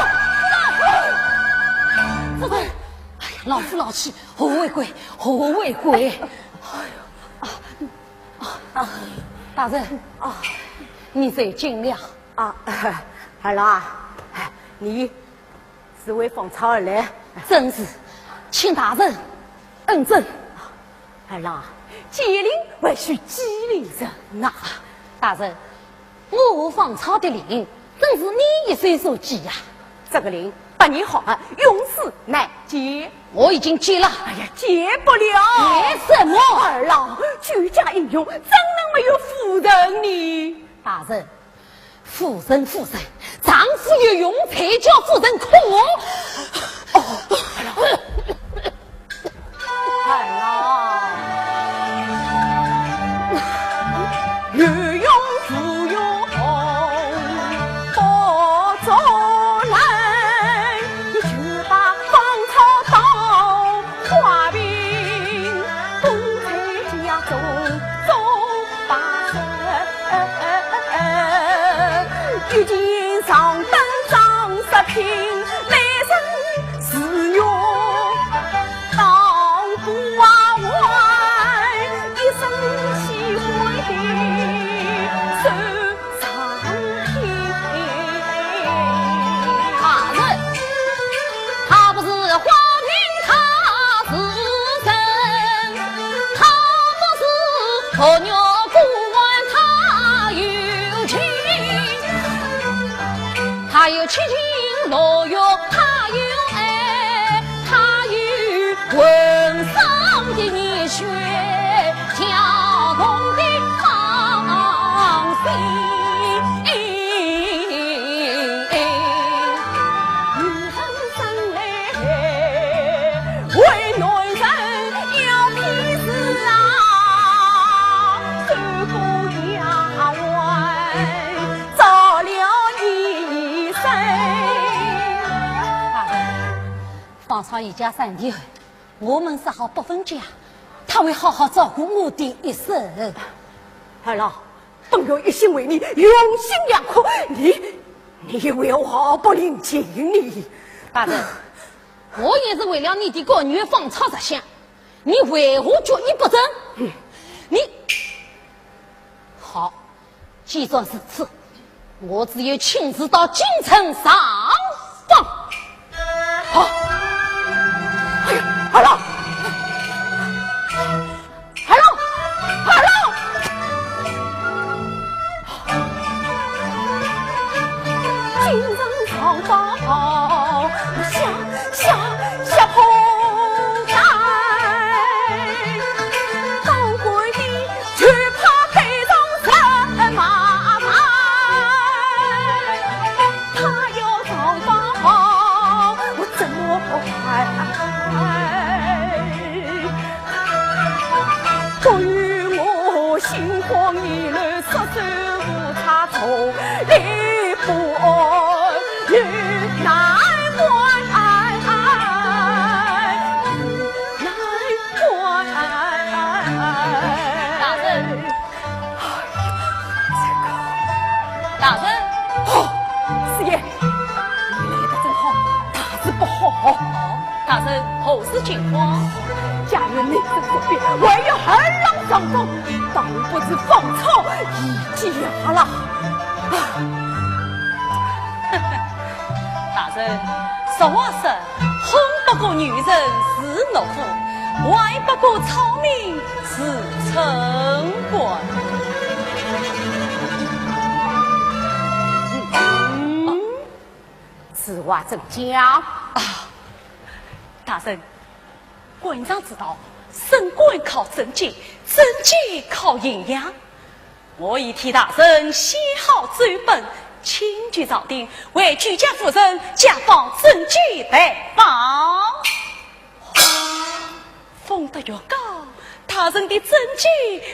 夫人，哎呀，老夫老妻，和为贵，和为贵。哎呦，啊， 啊，大人，啊，你受惊了。啊，二郎啊，你是为方超而来？正是，请大人恩准。二郎，解铃还须系铃人呐。大人，我和方超的铃，正是你一手所系呀。这个铃八年好合，永世难解。我已经解了。哎呀，解不了。为什么？二郎，救驾英雄，怎能没有夫人呢？大人，夫人，夫人，丈夫有用才叫夫人可……哦，二郎。究竟上等装饰品，美人如玉当挂环，一身气味受上品。大人，他不是花瓶，他是人，他不是 何玉官，他有情，他有七情六欲，他有爱，他有浑身的热血，跳动的芳心。女人生来为男人要拼死啊， 受过丫鬟照料一生。大人，方卿一家三代，我们说好不分家，他会好好照顾我的一生。儿郎，本院一心为你，用心良苦，你，你为何不领情呢？大人，我也是为了你的官运方卿着想， 你为何决意不准？你，好，既然如此，我只有亲自到京城上访。好。哎呀，儿郎，儿郎，儿郎！ 京城上报，下，下，下铺盖，当官的就怕背上人马牌。他要上报，我怎么办？ 不与我心慌意乱，束手无策，坐立不安，有难关，难关。大人，大人。哦，师爷，你来得正好，大事不好。 大人，何事惊慌？家院内政不便，还有二郎上访，倒不如方卿一家了。啊！大人，俗话说，婚不过女人是奴仆，坏不过草民是村官。嗯。 此话怎讲？啊，大人，官场之道，升官靠政绩，政绩靠营养。我已替大人写好奏本，请求朝廷为居家妇人加封政绩牌坊。 封得越高，大人的政绩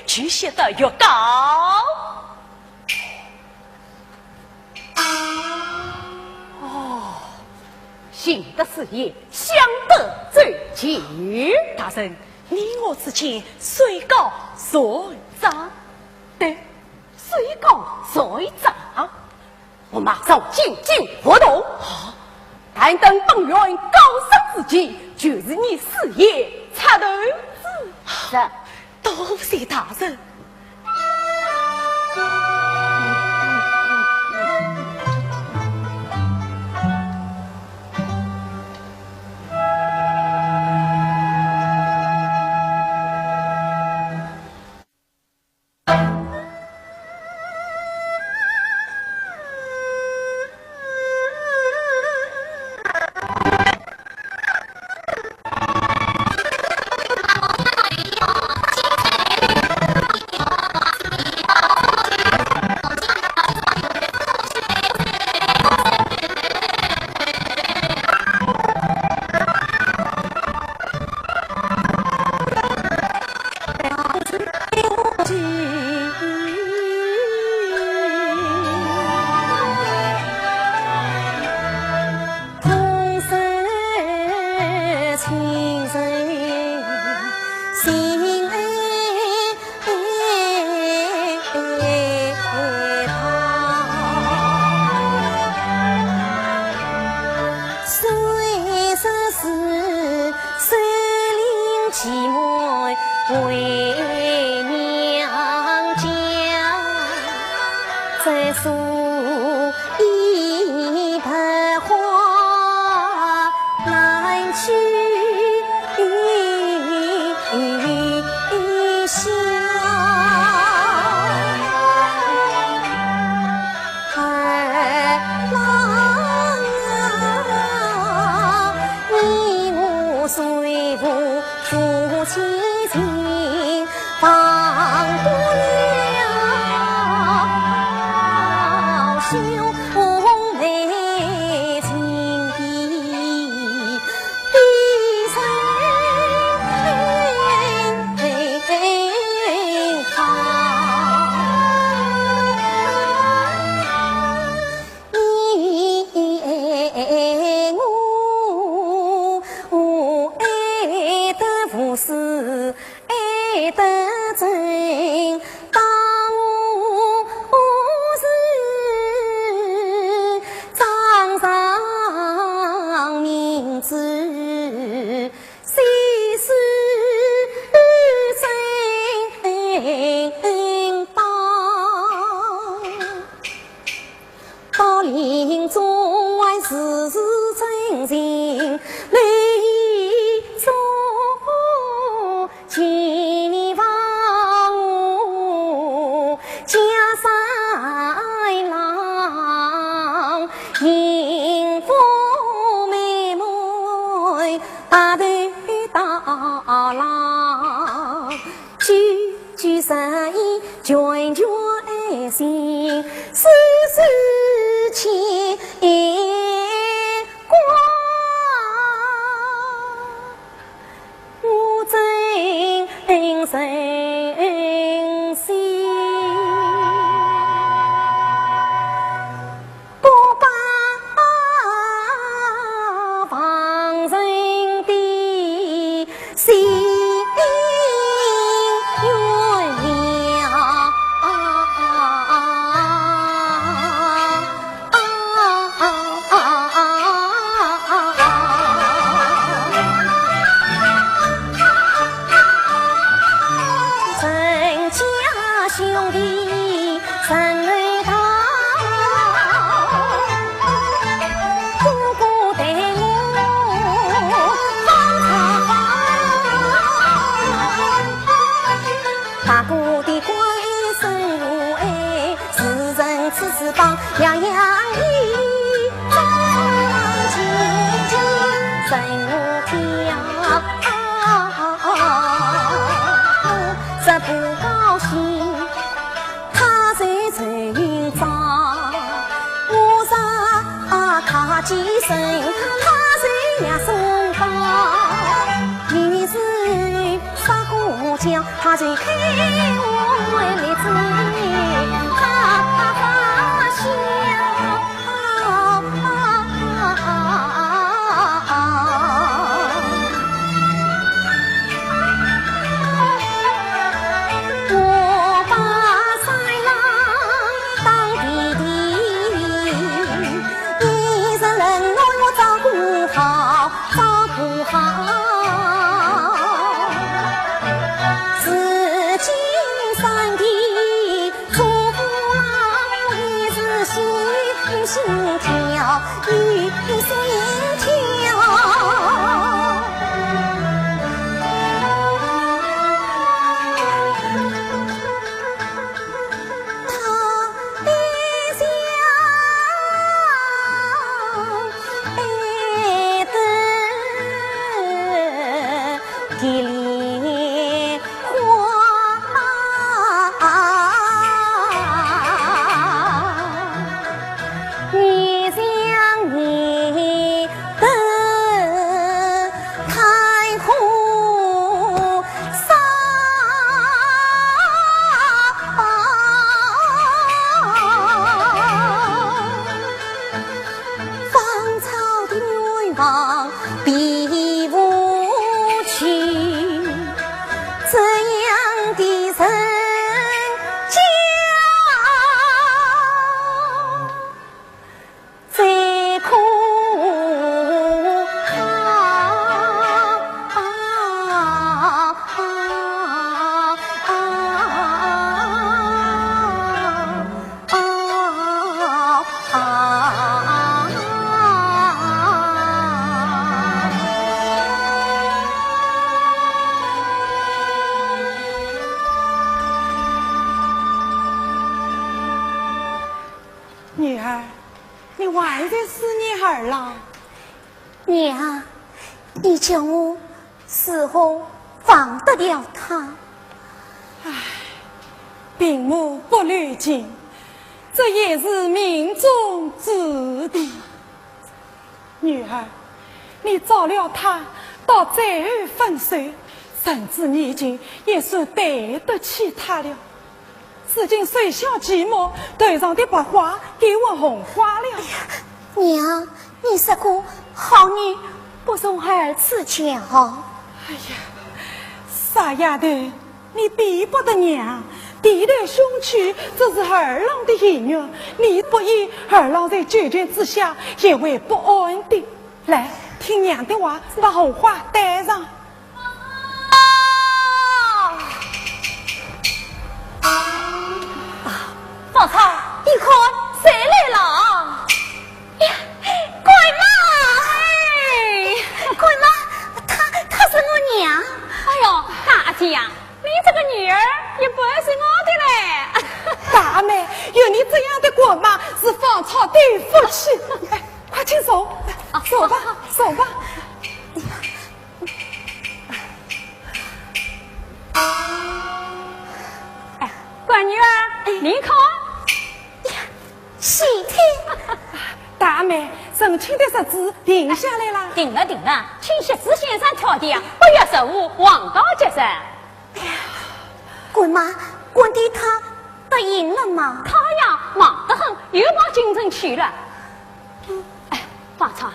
就写得越高。哦，幸得师爷想得周全。大人，你我之间谁高谁长？对，谁高谁长。 我马上进京复读。啊，但等本院高升之际，就是你师爷出头之日。多谢大人。你还在思念二郎？娘，你叫我如何忘得了他？唉，病魔不留情，这也是命中注定。女儿，你找了他，到最后分手，甚至你已经也算对得起他了。 如今手下寂寞，头上的白花该换红花了。哎呀，娘，你说过好女不容儿子骄傲。哎呀，傻丫头，你比不得娘，低头兄弟，这是二郎的遗愿，你不依，二郎在九泉之下也会不安的。来，听娘的话，把红花戴上。 啊，芳草，你看，谁来了？呀，干妈！哎，干妈，她，她是我娘。哎呦，大姐呀，你这个女儿也不是我的嘞。大妹，有你这样的干妈是芳草的福气。哎，快请坐，坐吧，坐吧。 哎，干女儿，你看。呀，喜帖。大妹，成亲的日子定下来了。定了，定了，请喜帖先生挑的呀，八月十五，黄道吉日。干妈，干爹他答应了吗？他呀，忙得很，又跑京城去了。 哎，芳草，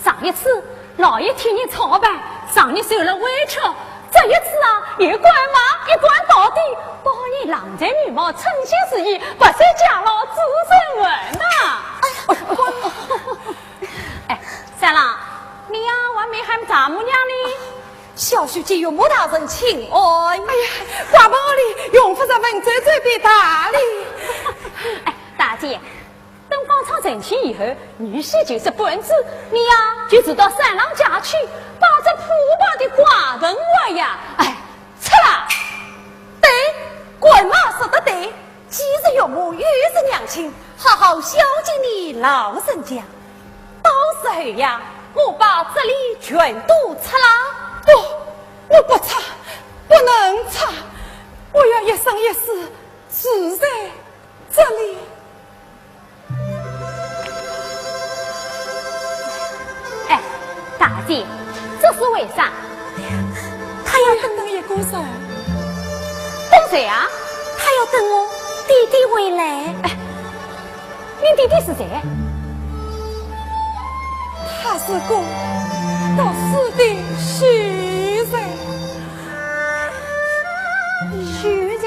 上一次老爷替你操办，让你受了委屈，这一次啊，又干妈一干到底，保你郎才女貌，称心如意，白手偕老，终身完呐。哎呀，哎，三郎，你呀，还没喊丈母娘呢？小婿见岳母大人请安。哎呀，怪不得哩，用不着文绉绉的道理。哎，大姐， 等芳草成亲以后，女婿就是半子，你呀，就住到三郎家去，把这破败的寡人活呀，哎，拆了。对，干妈说得对，既是岳母，又是娘亲，好好孝敬你老人家。到时候呀，我把这里全都拆了。不，我不拆，不能拆，我要一生一世住在这里。 哎，大姐，这是为啥？她要等一个人。等谁啊？她要等我爹爹回来。哎，你爹爹是谁？他是个读书的秀才。 秀才。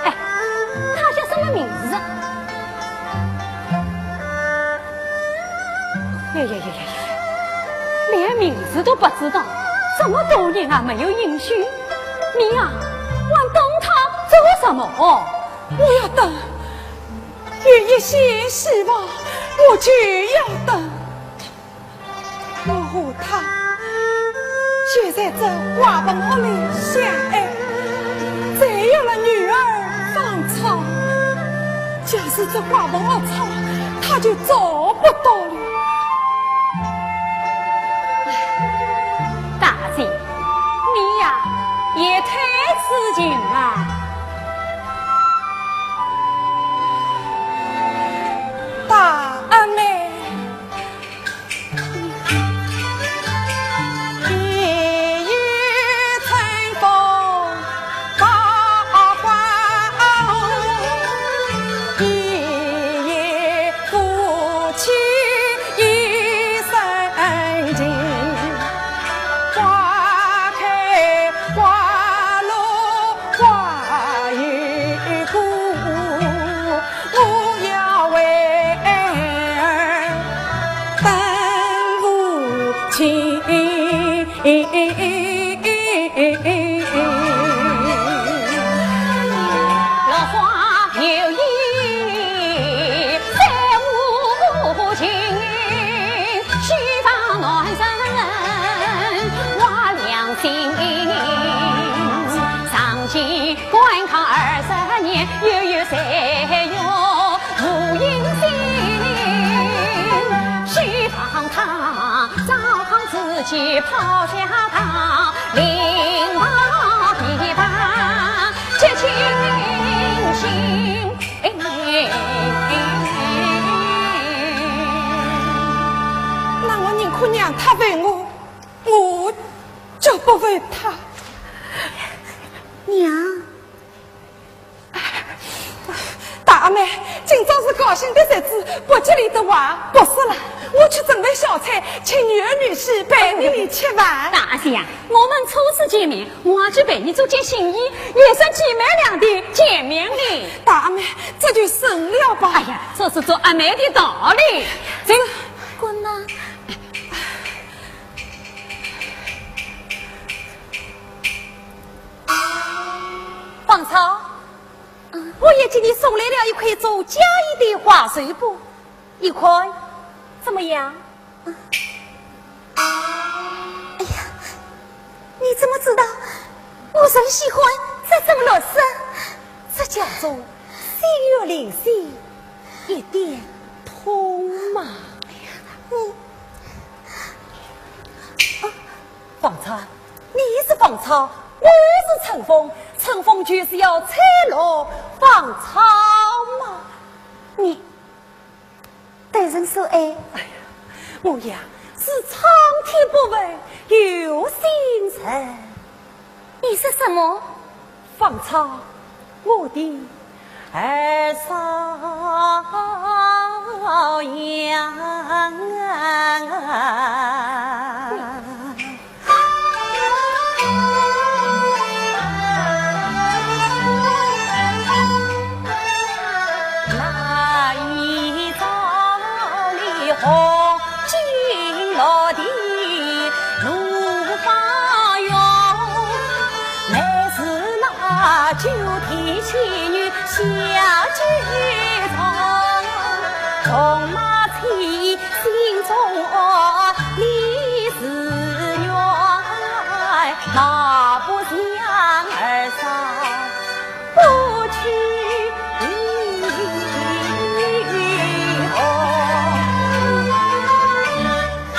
哎，他叫什么名字？呀呀呀呀呀，连名字都不知道，这么多年了没有音讯，你呀，还等他做什么？我要等，有一线希望，我就要等。 我和他就在这花棚屋里相爱，再有了女儿芳草，假使这花棚屋拆，他就找不到了。大姐，你呀，也太痴情了。大阿妹，啊，糟糠子去泡下汤，淋到地板，接近心。哎，那我宁可让他喂我，我就不喂他。娘。 大阿妹，今朝是高兴的日子，不吉利的话不说了。我去准备小菜，请女儿女婿陪你吃饭。大姐，我们初次见面，我要去陪你做件新衣，也算姐妹俩的见面礼。大阿妹，这就省了吧。哎呀，这是做阿妹的道理。走。滚呐！ 方超，我也给你送来了一块做嫁衣的花绸布，你看，怎么样？哎呀，你怎么知道我最喜欢这种绿色？这叫做心有灵犀一点通嘛。你，啊，方超， 你是方超，我是春风，春风就是要吹落芳草嘛。你对人所爱，哎呀，我呀是苍天不负有心人。你说什么？ 芳草，我的二少爷。那一朝里红巾落地 怒发勇，乃是那九天仙女下九重，重骂起心中恶，你是冤，那不像二少 不去以后。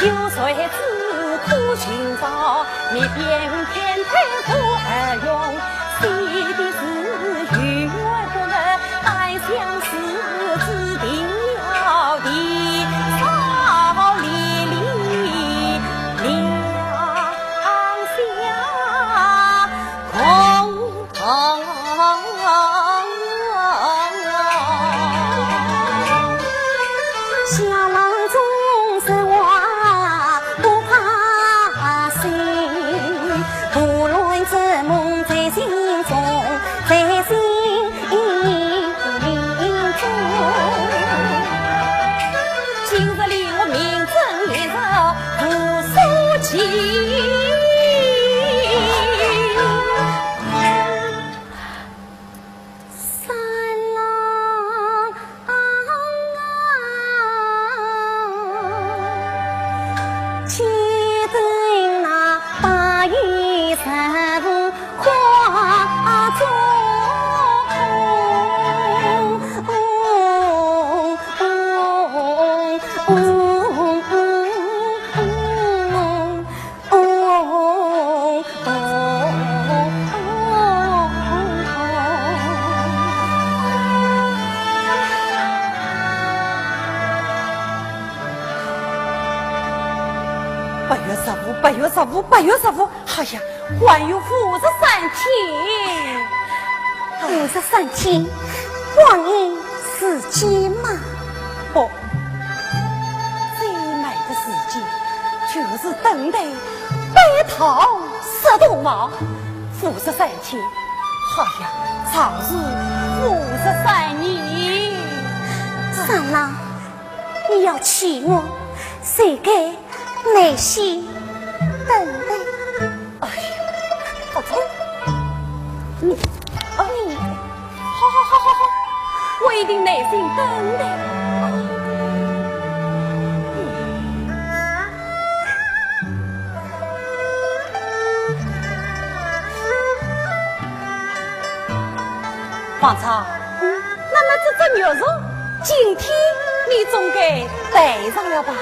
有谁知苦寻找，你偏偏对我而用，写的是与我不能，单相思，只定要的草离离两相空。 下郎中说话不怕谁，胡乱做梦在心中，在心中。今日里我名正言顺无所求。 三郎啊，且等那八月十五花烛。八月十五，八月十五，八月十五，哎呀，还有五十三天。五十三天，光阴似箭嘛。不， 最美的时节，就是等待白头偕老。五十三天，好呀，尚是五十三年。三郎，你要娶我，谁该耐心等待？哎呀，不错，你，啊，你，好好好好好，我一定耐心等待。方超，那么这只玉镯，今天你总该戴上了吧？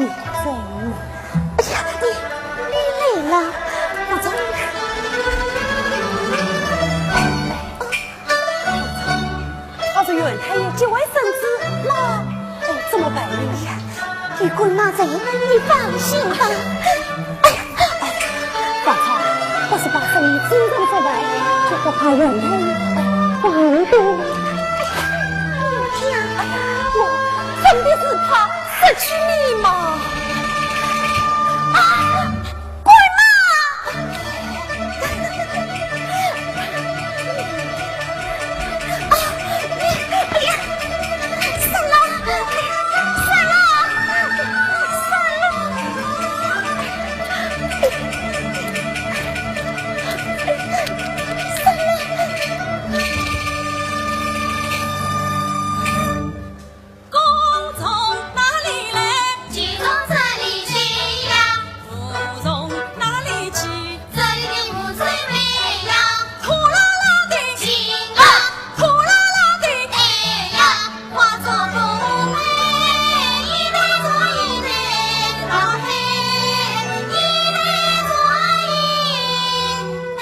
哎呀，你，你来了，我走。他是袁太爷结外孙子啦，哎，怎么办呢？哎呀，你管那谁，你放心吧。哎呀，哎，宝钗，不是把生意做成这般，就不怕袁太爷放毒。哎呀，我真的是怕失去你嘛。啊，干嘛？ 啊，哎呀，算了，算了，算了，算了。 公从哪里来？就从这里去呀。父从哪里去？这里的父亲没有。苦啦啦的情啊，苦啦啦的爱呀，化作风飞，一代传一代，老黑，一代传一代。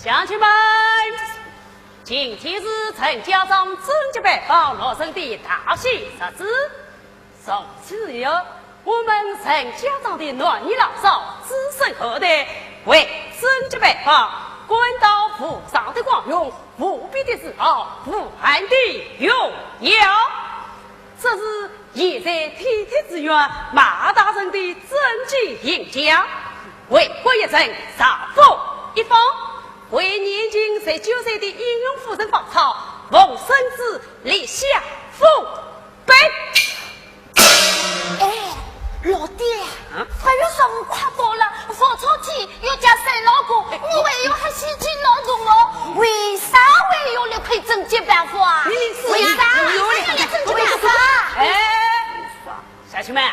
乡亲们，今天是陈家庄贞节牌坊落成的大喜日子。从此以后，我们陈家庄的男女老少、子孙后代，为贞节牌坊感到无上的光荣、无比的自豪、无限的荣耀。 这是现在天台之院马大人的真迹新家，为国一城，造福一方，为年近十九岁的英雄夫人芳草奉圣旨立下福碑。哎，老爹，啊？还有啥物快报了？ 芳草天要嫁三老公，我还要喝喜气闹钟哦。为啥还要立块贞节牌坊啊？你是呀，为啥还要立贞节牌坊啊？哎，乡亲们，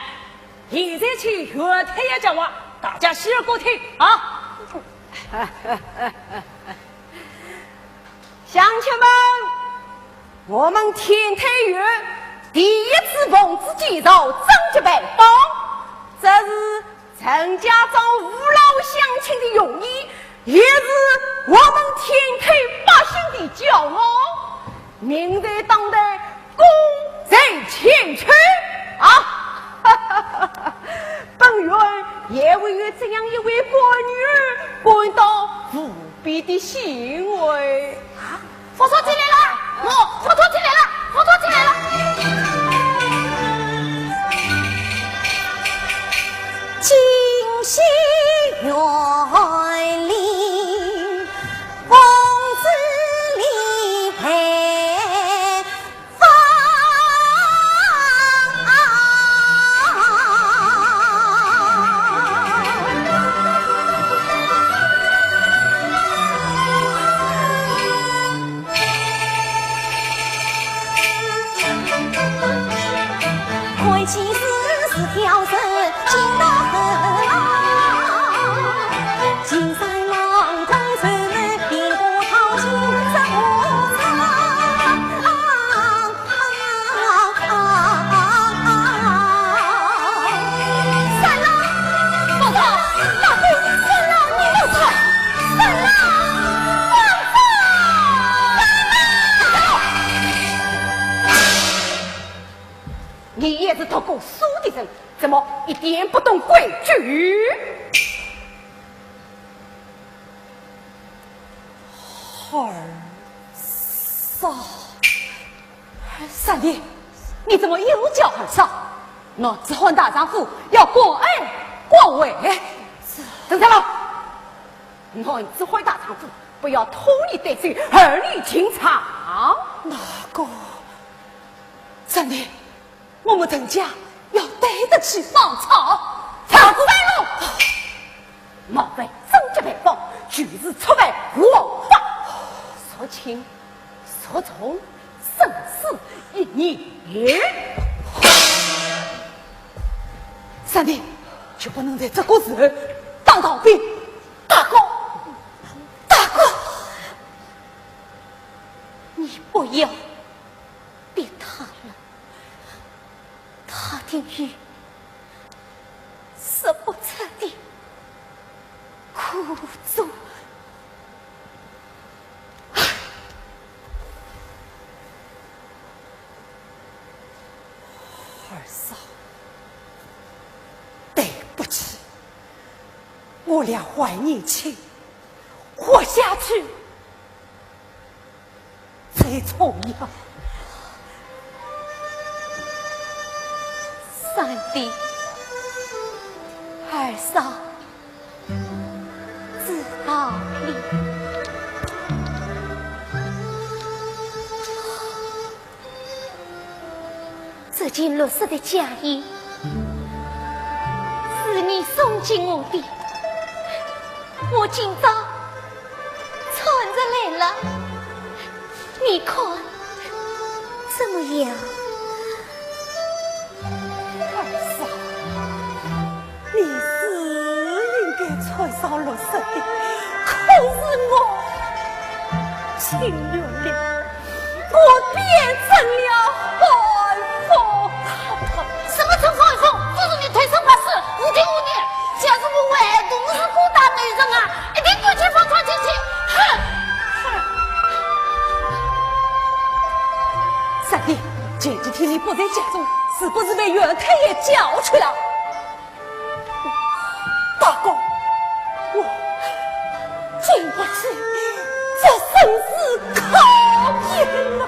现在请袁太爷讲话，大家洗耳恭听啊。乡亲们，我们天台县第一次奉旨建造贞节牌坊，这是 陈家庄父老乡亲的荣耀，也是我们天台百姓的骄傲。民在当代，公在千秋啊！本县也为有这样一位干女儿感到无比的欣慰。啊， 芳草天来了，哦，芳草天来了，芳草天来了。金喜园里，公子立牌 你也是读过书的人，怎么一点不懂规矩？嫂。三弟，你怎么又叫二嫂？男子汉大丈夫要关爱关怀。等等了，男子汉大丈夫不要拖泥带水，儿女情长。那个，三弟，我们陈家要对得起嫂嫂。嫂嫂，冒犯贞节牌坊，就是触犯王法。孰轻孰重，生死一念。三弟，就不能在这个时候当逃兵。大哥，大哥，你不要逼他了。 他定有说不出的苦衷。二嫂，对不起，我俩还年轻，活下去 最重要。三弟，二嫂，知道了。这件绿色的嫁衣，是你送给我的。 我今朝穿着来了，你看怎么样？二嫂，你是应该穿上绿色的，可是我情愿的。 我变成了寒风。什么成风寒风？不如你退身办事，无地无念。假如我外头，我是个大美人啊，一定不去放他进去。哼！哼！三弟，前几天你不在家中，是不是被袁太爷叫去了？ 大哥，我经不起这生死考验了。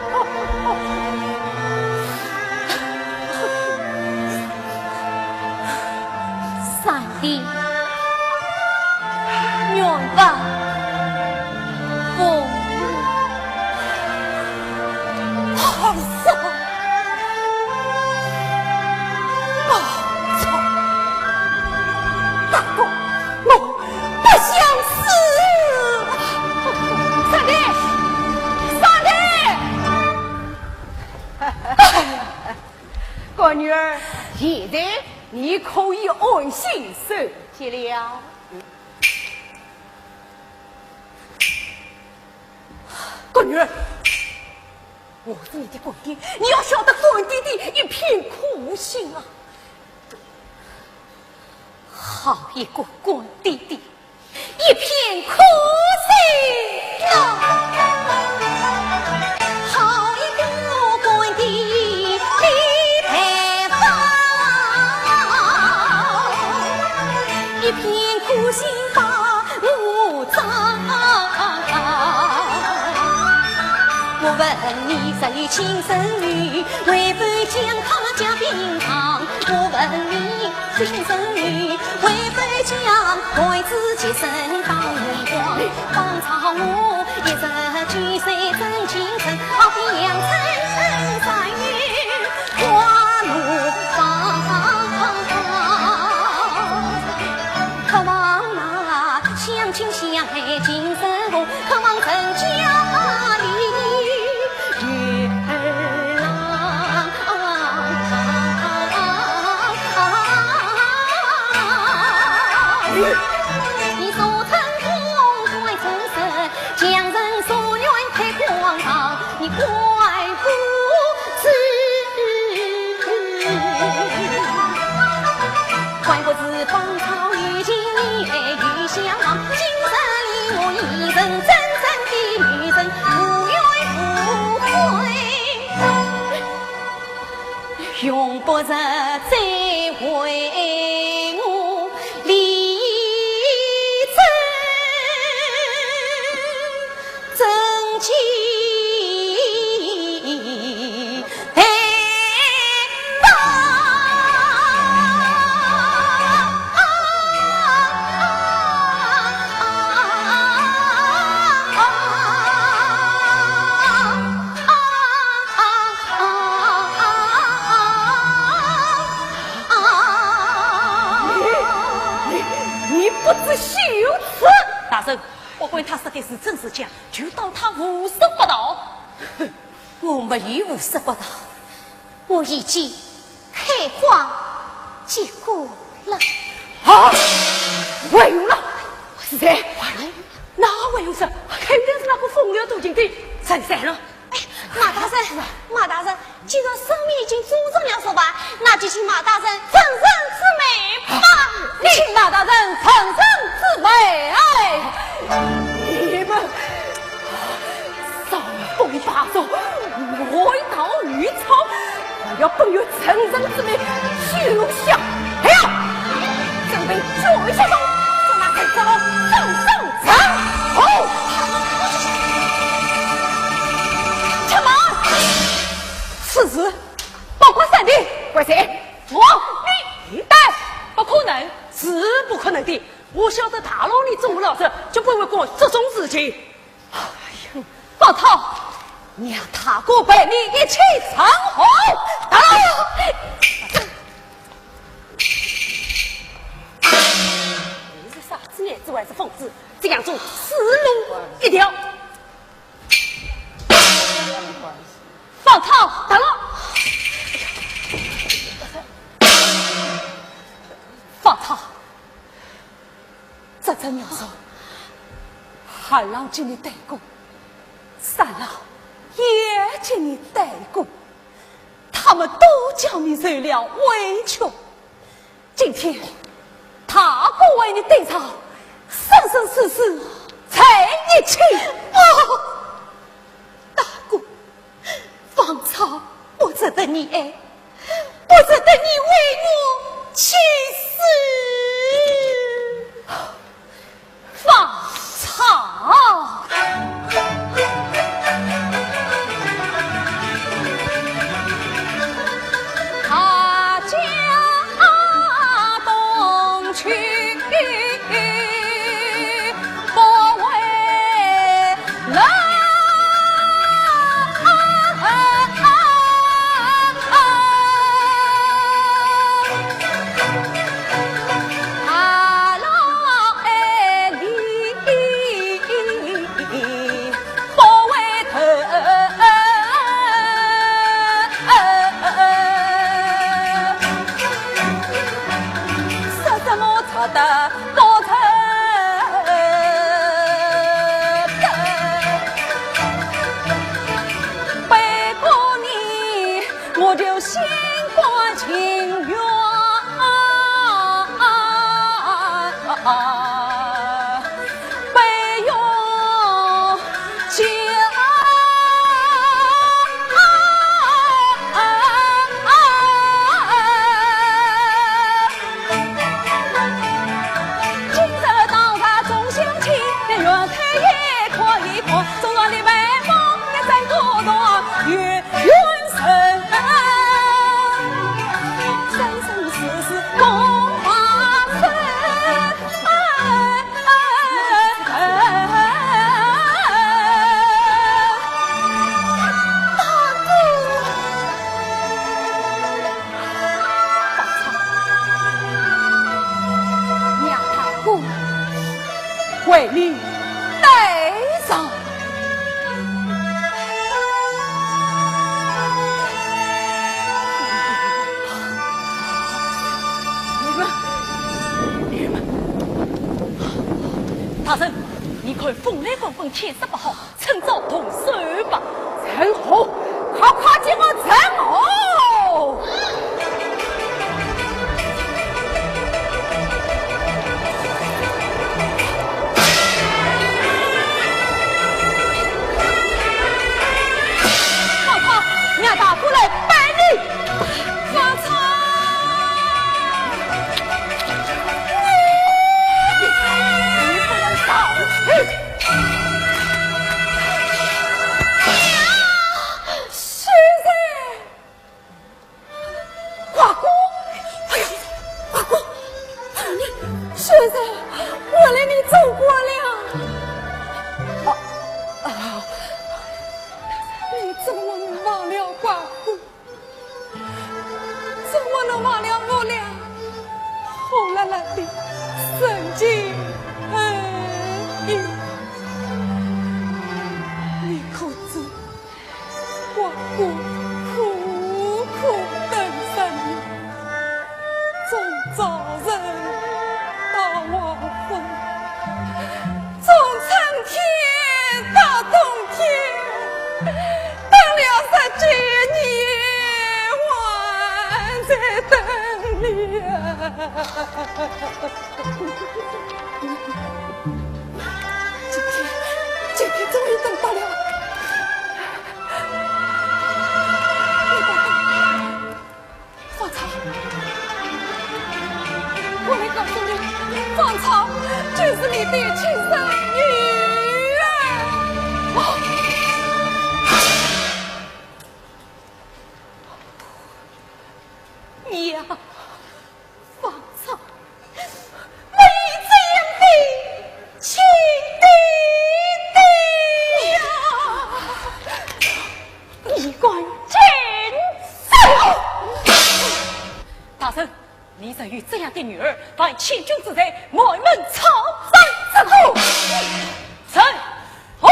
三弟，愿吧。 二嫂，报仇。大哥，我不想死。三弟，三弟。哎呀，干女儿，现在你可以安心休息了。 干女儿，我是你的干爹，你要晓得干爹爹一片苦心啊。好一个干爹爹，一片苦心啊！好一个干爹爹，李牌坊，一片苦心把 我问你，谁亲生女？为父将她嫁病堂。我问你，亲生女？为父将孩子接生当年光。方朝我一十九岁正经人，好比阳春三月花怒放。可望那 相亲相爱尽成功，可望成家的女儿郎。你所称功贵出身，将人所愿配光堂，你怪不知。 怪不知方朝有情，你爱有相忘，今日里我一人，真正的女人，无怨无悔，用不着再为我离愁。有此。大人，不管他说的是真是假，就当他胡说八道。哼，我没有胡说八道，我已经开荒结果了。啊，怀孕了？是谁？哪位有事？肯定是那个风流多情的陈三郎。哎，马大人，马大人，既然生米已经煮成了熟饭，那就请马大人成人之美吧。你请马大人成人之美。哎，你们伤风败俗，外道女娼，还要本院成人之美，休想！哎呀，准备救一下吧，让那陈三郎上上场。好。且慢！此事不关三弟。关谁？我，你，你，不可能，是不可能的。我晓得大牢里总老实，就不会干这种事情。哎呀，方超，让大哥陪你一起上火。啊！你是傻子，你是疯子，这样做死路一条。方超，大佬，方超，这真要说，二郎给你带过，三郎也给你带过，他们都叫你受了委屈。今天，大哥为你登场，生生死死在一起。啊，大哥，方超，不值得你爱，不值得你为我去死。方超，他家东去不回来。我就心甘情愿，不用讲。今日当日众兄弟，愿退一步一步，总让你们 让大哥为你代上。你们，你们，大人，你看风来滚滚，天色不好， 趁早动手吧。陈虎，快快给我陈虎！快快，让大哥来办理。 方超！你不能走！是谁？今天，今天终于等到了。方超，我来告诉你，方超就是你的亲生女儿。啊！你呀，方超，没有这样的亲爹爹呀！你敢真说？大人，你若有这样的女儿，犯欺君之罪，满门抄斩之罪。臣 哦！